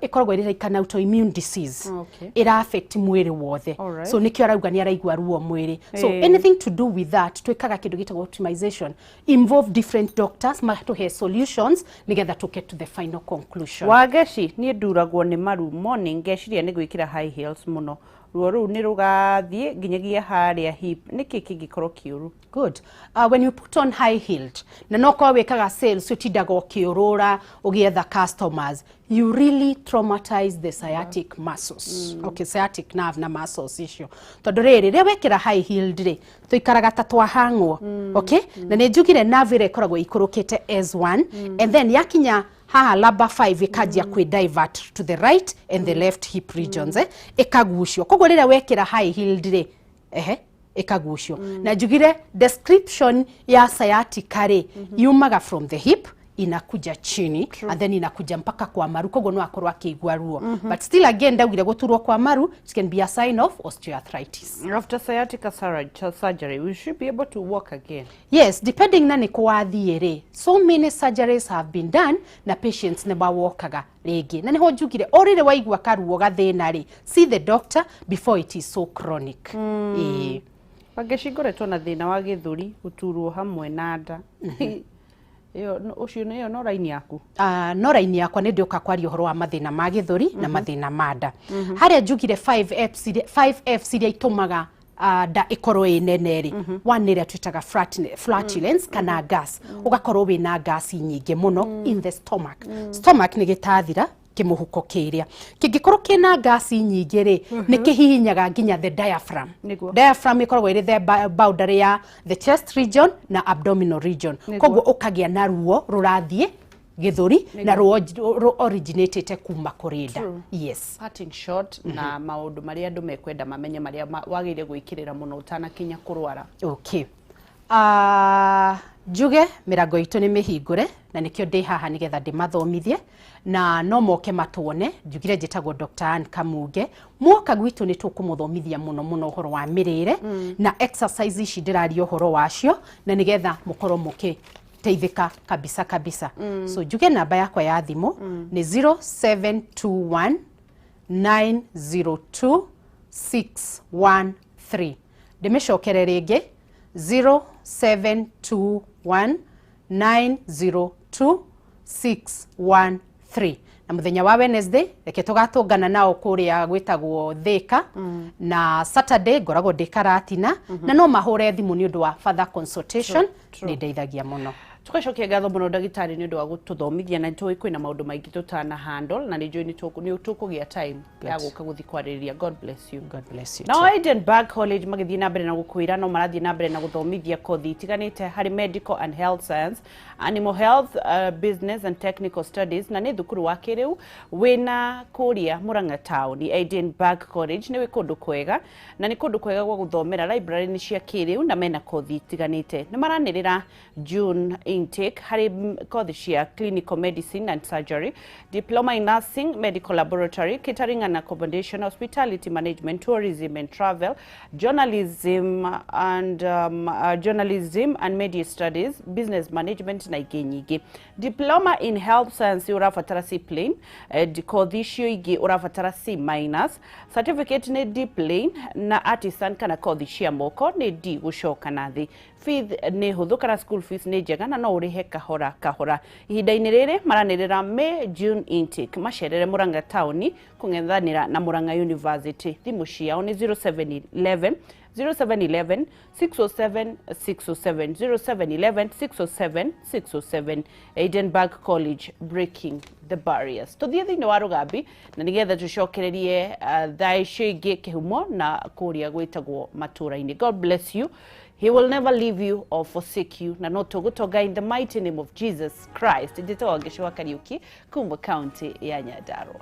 Ĩkoragwo ĩrĩ like an autoimmune disease. Okay. Ĩra affect mwĩrĩ wothe. Alright. So nĩkĩo arauga nĩ araigua ruo mwĩrĩ. So anything to do with that twĩkaga kĩndũ gĩtagwo optimization, involve different doctors matũhe solutions nĩgetha tũke to the final conclusion. Wangeci, niĩ nduragwo nĩ maru morning, ngeciria nĩ gwĩkĩra high heels mũno, ruo rũu nĩ rũgathiĩ nginyagia harĩa hip, nĩkĩ kĩngĩkorwo kĩũru? Good. When you put on high heeled, na no korwo wĩkaga sales ũtindaga ũkĩũrũra ũgĩetha customers, you really traumatize the sciatic muscles. Okay, sciatic nerve na muscles icio. Tondũ rĩrĩ, rĩrĩa wekĩra high heeled rĩ, tũikaraga ta twahang'wo. Okay? Na nĩ njugire nerve ĩrĩa ĩkoragwo ĩikũrũkĩte S1, and then yakinya haha lumbar 5 ĩkanjia kwĩ divert to the right and the left hip regions, ĩkagucio. Koguo rĩrĩa wekĩra high heeled rĩ, ehe, ĩkagucio. Na njugire description ya sciatica rĩ, yumaga from the hip inakuja chini. True. And then inakuja mpaka kwa maru, koguo no akorwo akĩigua ruo. But still again ndaugire gũturwo kwa maru, it can be a sign of osteoarthritis. After sciatica surgery, we should be able to walk again. Yes, depending na nĩ kũ wathiĩ rĩ, so many surgeries have been done na patients nĩ mawokaga rĩngĩ. Na nĩho njugire o rĩrĩ waigua karuo gathĩna rĩ, see the doctor before it is so chronic. Ĩĩ. Wangeci, ngoretwo na thĩna wa gĩthũri gũturwo hamwe na nda. Ĩyo ũcio ĩyo no raini yaku? No raini yakwa nĩ ndĩũka kwaria ũhoro wa mathĩna ma gĩthũri na mathĩna ma nda. Harĩa njugire 5 Fs, 5 Fs iria itũmaga nda ĩkorwo ĩ nene rĩ, one nĩ ĩrĩa twĩtaga flatulence kana gas. Ũgakorwo wĩna gas nyingĩ mũno in the stomach. Stomach nĩ gĩtathira kĩmũhuko kĩrĩa kĩngĩkorwo kĩna gasi nyingĩ rĩ, nĩ kĩhihinyaga nginya the diaphragm. Diaphragm ĩkoragwo ĩrĩ the boundary ya the chest region na abdominal region. Koguo ũkagĩa na ruo rũrathiĩ gĩthũri na ruo originatĩte kuma kũrĩ nda. Yes. Parting shot na maũndũ marĩa andũ mekwenda mamenye marĩa wagĩrĩire gwĩkĩrĩra mũno ũtanakinya kũrwara. Okay. Njuge mĩrango itũ nĩ mĩhingũre na nĩkĩo ndĩ haha nĩgetha ndĩmathomithie na no moke matuone. Njugire njĩtagwo Dr. Ann Kamunge. Mwoka gwitũ nĩ tũkũmũthomithia mũno mũno ũhoro wa mĩrĩre na exercise ici ndĩraria ũhoro wacio na nĩgetha mũkorwo mũkĩteithĩka kabisa kabisa. So njuge namba yakwa ya thimũ nĩ 0721 902 613. Ndĩmĩcokere rĩngĩ 0721 902 613. Na mũthenya wa Wednesday reke tũgatũngana nao kũrĩa gwĩtagwo Thika, na Saturday ngoragwo ndĩ Karatina, na no mahũre thimũ nĩ ũndũ wa further consultation. Nĩ ndeithagia mũno. Tugacokia ngatho mũno ndagĩtarĩ nĩ ũndũ wa gũtũthomithia na nĩtũĩ kwĩna maũndũ maingĩ tũtana handle na nĩ njũĩ nĩ tũkũgĩa time ya gũka gũthiĩ kwarĩrĩria. God bless you. God bless you. Nao Edinburgh College magĩthiĩ na mbere na gũkwĩra no marathiĩ na mbere na gũthomithia kothi itiganĩte harĩ medical and health science, animal health, business and technical studies, na nĩ thukuru wa kĩrĩu wĩna kũrĩa Murang'a town. Edinburgh College nĩ wĩ kũndũ kwega na nĩ kũndũ kwega gwa gũthomera, library nĩ cia kĩrĩu na mena kothi itiganĩte. Nĩ maranĩrĩra June intake harĩ kothi cia clinical medicine and surgery, diploma in nursing, medical laboratory, catering and accommodation, hospitality management, tourism and travel, journalism and journalism and media studies, business management na ingĩ nyingĩ. Diploma in health science ũrabatara C plain, kothi icio ingĩ ũrabatara C minus, certificate nĩ D plain na artisan kana kothi cia moko nĩ D gũcoka na thĩ. Fees nĩ hũthũ kana school fees nĩ njega na no ũrĩhe kahora kahora. Ihinda-inĩ rĩrĩ maranĩrĩra May June intake, macerere Murang'a town kũng'ethanĩra na Murang'a University. Thimũ ciao nĩ 0711 0711 607 607 0711 607 607. Edinburgh College, breaking the barriers. Tuthiĩ thĩinĩ wa Rũgambi na nĩgetha tũcokererie thaa icio ingĩ kĩhumo na kũrĩa gwĩtagwo matũra-inĩ. God bless you. He will never leave you or forsake you. Na no tũgũtonga in the mighty name of Jesus Christ. Njĩtagwo Ngĩcũ wa Kariũki kuma kaunti ya Nyandarua.